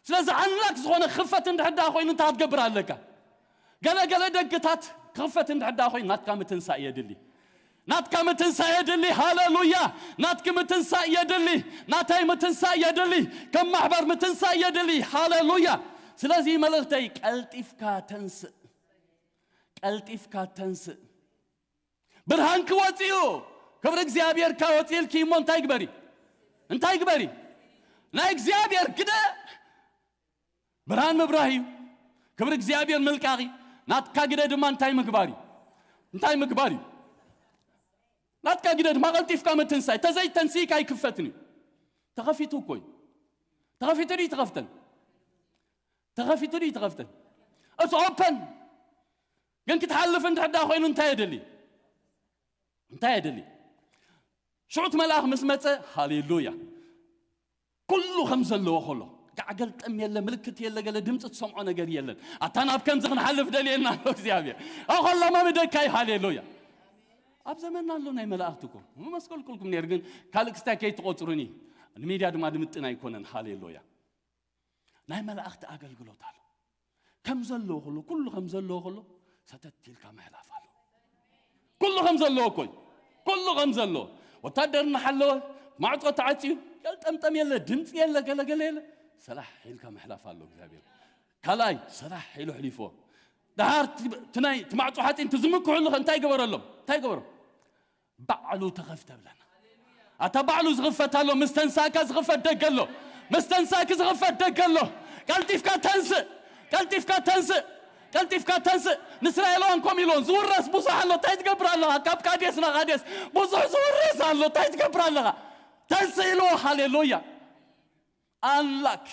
ስለዚ ኣንላክ ዝኾነ ክኽፈት እንድሕር ደኣ ኮይኑ እንታይ ክትገብር ኣለካ? ገለ ገለ ደግታት ክኽፈት እንድሕር ደኣ ኮይኑ ናትካ ምትንሳእ የድሊ። ናትካ ምትንሳእ የድሊ። ሃሌሉያ። ናትኪ ምትንሳእ የድሊ። ናተይ ምትንሳእ የድሊ። ከም ማሕበር ምትንሳእ የድሊ። ሃሌሉያ። ስለዚ መልእኽተይ ቀልጢፍካ ተንስእ። ቀልጢፍካ ተንስእ። ብርሃንኪ ወፂኡ። ክብሪ እግዚኣብሔር ካወፂእልኪ እሞ እንታይ ግበሪ? እንታይ ግበሪ? ናይ እግዚኣብሔር ግደ ብርሃን ምብራህ እዩ። ክብሪ እግዚኣብሔር ምልቃቕ እዩ። ናትካ ግደ ድማ እንታይ ምግባር እዩ? እንታይ ምግባር እዩ? ናትካ ግደ ድማ ቀልጢፍካ ምትንሳይ። ተዘይተንስይካ ኣይክፈትን እዩ። ተኸፊቱ እኮ እዩ። ተኸፊቱ ድዩ ተኸፍተን? ተኸፊቱ ድዩ ተኸፍተን? It's open። ግን ክትሓልፍ እንድሕር ደኣ ኮይኑ እንታይ የድሊ? እንታይ የድሊ? ሽዑ እቲ መልኣኽ ምስ መጸ፣ ሃሌሉያ፣ ኩሉ ከም ዘለዎ ከሎ፣ ጋዕ ገልጠም የለ፣ ምልክት የለ፣ ገለ ድምፂ ትሰምዖ ነገር የለን። ኣታ ናብ ከምዚ ክንሓልፍ ደልየና ኣሎ እግዚኣብሔር። ኣኸላማ ምደካይ፣ ሃሌሉያ። ኣብ ዘመንና ኣሎ ናይ መላእኽቲ እኮ። መመስከልኩልኩም ነይር፣ ግን ካልእ ክስታይ ከይትቆጽሩኒ። ንሚድያ ድማ ድምጥን ኣይኮነን። ሃሌሉያ። ናይ መላእኽቲ ኣገልግሎት ኣሎ። ከም ዘለዎ ከሎ፣ ኩሉ ከም ዘለዎ ከሎ፣ ሰተት ኢልካ ምሕላፍ ኣሎ። ኩሉ ከም ዘለዎ እኮ እዩ። ኩሉ ከም ዘለዎ። ወታደር እናሓለወ፣ ማዕጾ ተዓጽዩ፣ ገልጠምጠም የለ፣ ድምፂ የለ፣ ገለገለ የለ። ሰላሕ ኢልካ ምሕላፍ ኣሎ እግዚኣብሔር። ካልኣይ፣ ሰላሕ ኢሉ ኣሕሊፎ። ደሓር እቲ፣ እቲ ናይ፣ እቲ ማዕጾ ሓፂን ትዝምክሕሉ ከ እንታይ ገበረሎም? እንታይ ገበሮም? ባዕሉ ተኸፍተ ብለና። ኣታ ባዕሉ ዝኽፈት ኣሎ፣ ምስ ተንሳእካ ዝኽፈት ደገ ኣሎ። ምስ ተንሳእኪ ዝኽፈት ደገ ኣሎ። ቀልጢፍካ ተንስእ፣ ቀልጢፍካ ተንስእ፣ ቀልጢፍካ ተንስእ። ንእስራኤላውያን ከምኡ ኢልዎም፣ ዝውረስ ብዙሕ ኣሎ፣ እንታይ ትገብር ኣለኻ? ካብ ቃዴስ ናብ ቃዴስ ብዙሕ ዝውረስ ኣሎ፣ እንታይ ትገብር ኣለኻ? ተንስእ ኢልዎ። ሃሌሉያ። ኣምላክ፣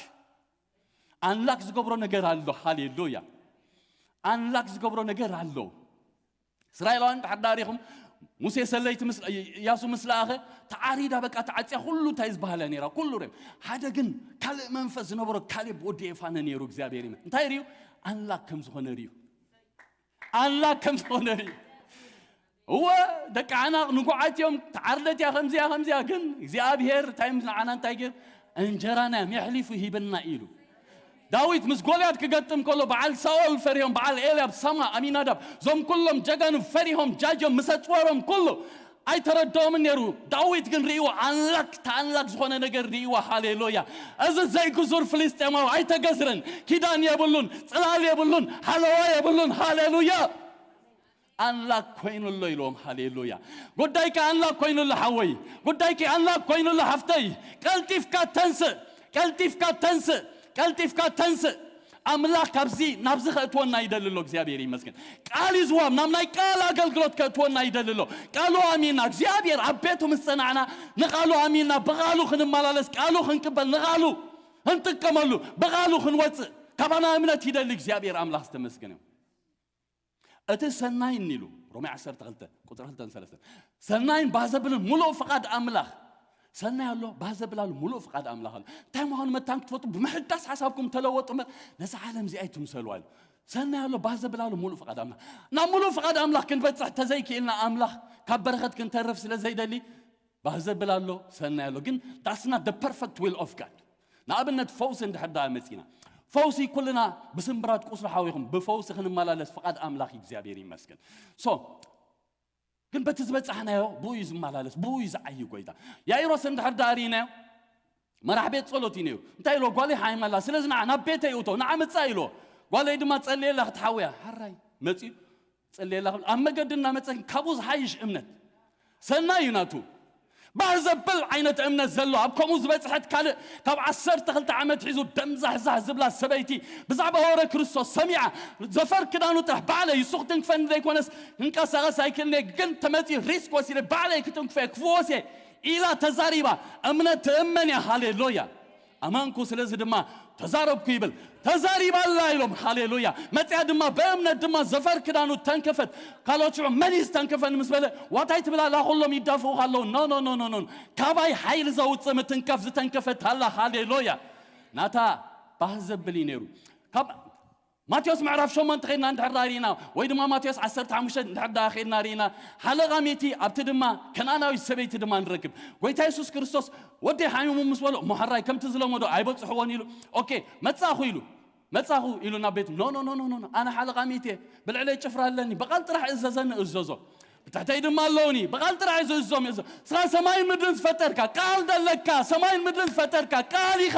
ኣምላክ ዝገብሮ ነገር ኣሎ። ሃሌሉያ። ኣምላክ ዝገብሮ ነገር ኣሎ። እስራኤላውያን ድሓር ዳሪኹም፣ ሙሴ ሰለይቲ ምስ፣ እያሱ ምስ ለኣኸ፣ ተዓሪዳ በቃ ተዓጽያ፣ ኩሉ እንታይ ዝበሃለ ነይራ፣ ኩሉ ሬም። ሓደ ግን ካልእ መንፈስ ዝነበሮ ካሌብ ወዲ ኤፋነ ነይሩ። እግዚኣብሔር ይመስገን። እንታይ ርዩ? ኣምላክ ከም ዝኾነ ርዩ። ኣምላክ ከም ዝኾነ ርዩ። እወ፣ ደቂ ዓናቕ ንጉዓት እዮም፣ ተዓርደት እያ፣ ከምዚያ፣ ከምዚያ። ግን እግዚኣብሔር እንታይ ምስ ንዓና እንታይ ገይሩ? እንጀራና እዮም የሕሊፉ ሂብና ኢሉ። ዳዊት ምስ ጎልያድ ክገጥም ከሎ፣ በዓል ሳኦል ፈሪሆም፣ በዓል ኤልያብ፣ ሳማ፣ ኣሚናዳብ፣ እዞም ኩሎም ጀጋኑ ፈሪሆም፣ ጃጅዮም ምስ ኣጽወሮም ኩሉ ኣይተረድኦምን ነይሩ። ዳዊት ግን ርእይዎ፣ ኣምላክ፣ ተኣምላክ ዝኾነ ነገር ርእይዎ። ሃሌሉያ። እዚ ዘይግዙር ፍልስጤማዊ ኣይተገዝረን። ኪዳን የብሉን፣ ጽላል የብሉን፣ ሓለዋ የብሉን። ሃሌሉያ። ኣምላክ ኮይኑሎ ኢልዎም። ሃሌሉያ። ጉዳይካ ኣምላክ ኮይኑሎ ሓወይ፣ ጉዳይኪ ኣምላክ ኮይኑሎ ሓፍተይ። ቀልጢፍካ ተንስእ፣ ቀልጢፍካ ተንስእ፣ ቀልጢፍካ ተንስእ። ኣምላኽ ካብዚ ናብዚ ከእትወና ይደሊ ኣሎ። እግዚኣብሔር ይመስገን። ቃል እዩ ዝዋብ፣ ናብ ናይ ቃል ኣገልግሎት ከእትወና ይደሊ ኣሎ። ቃሉ ኣሚንና፣ እግዚኣብሔር ኣብ ቤቱ ምስ ጸናዕና፣ ንቃሉ ኣሚንና፣ ብቃሉ ክንመላለስ፣ ቃሉ ክንቅበል፣ ንቃሉ ክንጥቀመሉ፣ ብቃሉ ክንወጽእ ካባና እምነት ይደሊ። እግዚኣብሔር ኣምላኽ ዝተመስገነ ይሁን። እቲ ሰናይን ኢሉ ሮሜ ዓሰርተ ክልተ ቁጽሪ ክልተን ሰለስተን፣ ሰናይን ባህ ዘብልን ምሉእ ፍቓድ ኣምላኽ። ሰናይ ኣሎ፣ ባህ ዘብል ኣሎ፣ ምሉእ ፍቓድ ኣምላኽ ኣሎ። እንታይ ምዃኑ መታን ክትፈልጡ ብምሕዳስ ሓሳብኩም ተለወጡ እምበር ነዛ ዓለም እዚኣ ኣይትምሰልዋ ኢሉ። ሰናይ ኣሎ፣ ባህ ዘብል ኣሎ፣ ምሉእ ፍቓድ ኣምላኽ። ናብ ምሉእ ፍቓድ ኣምላኽ ክንበጽሕ ተዘይክኢልና ኣምላኽ ካብ በረኸት ክንተርፍ ስለ ዘይደሊ ባህ ዘብል ኣሎ፣ ሰናይ ኣሎ። ግን that's not the perfect will of God። ንኣብነት ፈውሲ እንድሕር ደኣ መጺና፣ ፈውሲ ኩልና ብስምብራት ቁስሉ ሓዊኹም ብፈውሲ ክንመላለስ ፍቓድ ኣምላኽ እዩ። እግዚኣብሔር ይመስገን። So ግን በቲ ዝበጻሕናዮ ብኡ እዩ ዝመላለስ፣ ብኡ እዩ ዝዓዪ ጎይታ። ያኢሮስ እንድሕር ደኣ ርኢናዮ፣ መራሕ ቤት ጸሎት እዩ ነይሩ። እንታይ ኢልዎ? ጓለይ ሓሚማ ኣላ፣ ስለዚ ንዓ ናብ ቤተይ እቶ፣ ንዓ ምጻእ ኢልዎ። ጓለይ ድማ ጸልየላ ክትሓውያ። ሕራይ መጺኡ ጸልየላ ክብል፣ ኣብ መገዲ እናመጸ ግን ካብኡ ዝሓይሽ እምነት ሰናይ እዩ ናቱ። ባህ ዘብል ዓይነት እምነት ዘሎ፣ ኣብ ከምኡ ዝበጽሐት ካልእ ካብ ዓሰርተ ክልተ ዓመት ሒዙ ደም ዛሕዛሕ ዝብላ ሰበይቲ ብዛዕባ ወረ ክርስቶስ ሰሚዓ፣ ዘፈር ክዳኑ ጥራሕ ባዕለይ፣ እሱ ክትንክፈኒ ዘይኮነስ ክንቀሳቐስ ኣይክእልን እየ፣ ግን ተመጺኡ ሪስክ ወሲደ ባዕለይ ክትንክፎ እየ፣ ክፍወስ እየ ኢላ ተዛሪባ። እምነት ትእመን እያ። ሃሌሉያ። ኣመንኩ፣ ስለዚ ድማ ተዛረብኩ ይብል። ተዛሪባ ኣላ ኢሎም። ሃሌሉያ። መጽያ ድማ ብእምነት ድማ ዘፈር ክዳኑ ተንከፈት። ካልኦት ሽዑ መን እዩ ዝተንከፈኒ ምስ በለ ዋታይ ትብል ኣላ፣ ኩሎም ይዳፍኡ ኣለዉ። ኖ ኖ ኖ ኖ ኖ። ካባይ ሓይሊ ዘውጽእ ምትንካፍ ዝተንከፈት ኣላ። ሃሌሉያ። ናታ ባህ ዘብል እዩ ነይሩ። ካብ ማቴዎስ ምዕራፍ ሸሞንተ ኸድና እንድሕር ርኢና፣ ወይ ድማ ማቴዎስ ዓሰርተ ሓሙሽተ እንድሕር ዳ ኸድና ርኢና፣ ሓለቓ ሚእቲ ኣብቲ ድማ ከነኣናዊት ሰበይቲ ድማ ንረክብ። ጎይታ የሱስ ክርስቶስ ወደይ ሓሚሙ ምስ በሎ፣ እሞ ሕራይ ከምቲ ዝለመዶ ኣይበጽሕዎን ኢሉ፣ ኦኬ፣ መጻኹ ኢሉ፣ መጻኹ ኢሉ ናብ ቤት፣ ኖ ኖ ኖ ኖ ኖ፣ ኣነ ሓለቓ ሚእቲ እየ፣ ብልዕለይ ጭፍራ ኣለኒ፣ ብቓል ጥራሕ እዘዘኒ እዘዞ። ብትሕተይ ድማ ኣለውኒ፣ ብቓል ጥራሕ እዩ ዝእዞም። እዞ ስኻ ሰማይን ምድርን ዝፈጠርካ፣ ቃል ደለካ፣ ሰማይን ምድርን ዝፈጠርካ ቃል ኢኻ።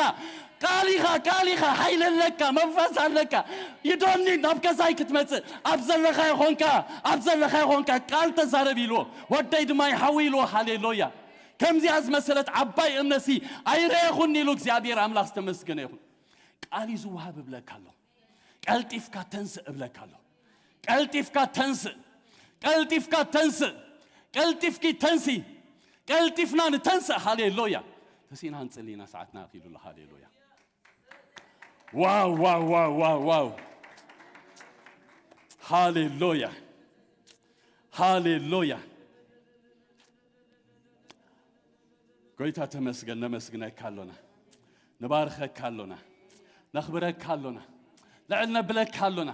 ቃል ኢኻ፣ ቃል ኢኻ፣ ሓይሊ ኣለካ፣ መንፈስ ኣለካ። ይዶኒ ናብ ገዛይ ክትመጽእ፣ ኣብ ዘለኻ ይኾንካ፣ ኣብ ዘለኻ ይኾንካ፣ ቃል ተዛረብ ኢልዎ። ወደይ ድማ ይሓዊ ኢልዎ። ሃሌሉያ። ከምዚኣ ዝመሰለት ዓባይ እምነትሲ ኣይረኣኹን ኢሉ እግዚኣብሔር ኣምላኽ ዝተመስገነ ይኹን። ቃል እዩ ዝወሃብ እብለካ ኣለኹ። ቀልጢፍካ ተንስእ እብለካ ኣለኹ። ቀልጢፍካ ተንስእ። ቀልጢፍካ ተንስእ። ቀልጢፍኪ ተንሲ። ቀልጢፍና ንተንስእ። ሃሌሉያ። ተሲእና ንጽሊ ኢና፣ ሰዓትና ኣኺሉ ኣሎ። ሃሌሉያ። ዋው፣ ዋው፣ ዋው፣ ዋው፣ ዋው። ሃሌሉያ። ሃሌሉያ። ጎይታ ተመስገን፣ ነመስግነካ ኣሎና፣ ንባርኸካ ኣሎና፣ ነኽብረካ ኣሎና፣ ልዕል ነብለካ ኣሎና።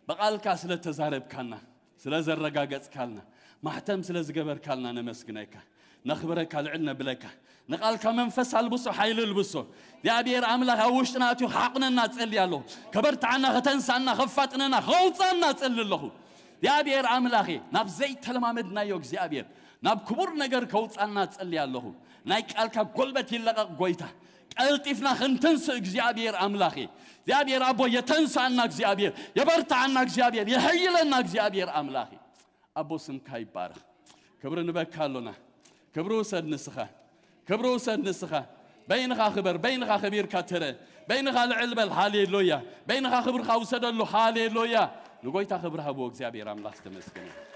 ብቓልካ ስለ ተዛረብካና፣ ስለ ዘረጋገጽካልና፣ ማሕተም ስለ ዝገበርካልና ነመስግነካ፣ ነኽብረካ፣ ልዕል ነብለካ። ንቓልካ መንፈስ ኣልብሶ፣ ሓይሊ ኣልብሶ። እግዚኣብሔር ኣምላኽ ኣብ ውሽጥና ኣትዩ ክዓቕነና ጸልየ ኣለኹ። ከበርትዓና፣ ከተንሳና፣ ከፋጥነና፣ ከውጻና ጸሊ ኣለኹ። እግዚኣብሔር ኣምላኸ፣ ናብ ዘይተለማመድናዮ እግዚኣብሔር፣ ናብ ክቡር ነገር ከውጻና ጸልየ ኣለኹ። ናይ ቃልካ ጎልበት ይለቐቕ ጎይታ። ቀልጢፍና ክንትንስእ እግዚኣብሔር ኣምላኸ። እግዚኣብሔር ኣቦ የተንሳና፣ እግዚኣብሔር የበርትዓና፣ እግዚኣብሔር የሐይለና፣ እግዚኣብሔር ኣምላኸ። ኣቦ ስምካ ይባረኽ። ክብሪ ንበካ ኣሎና። ክብሪ ውሰድ ንስኻ። ክብሪ ውሰድ ንስኻ። በይንኻ ክበር፣ በይንኻ ከቢርካ ትረ፣ በይንኻ ልዕል በል። ሃሌሉያ። በይንኻ ክብርኻ ውሰደሉ። ሃሌሉያ። ንጎይታ ክብሪ ሃብዎ። እግዚኣብሔር ኣምላኽ ዝተመስገነ ይሁን።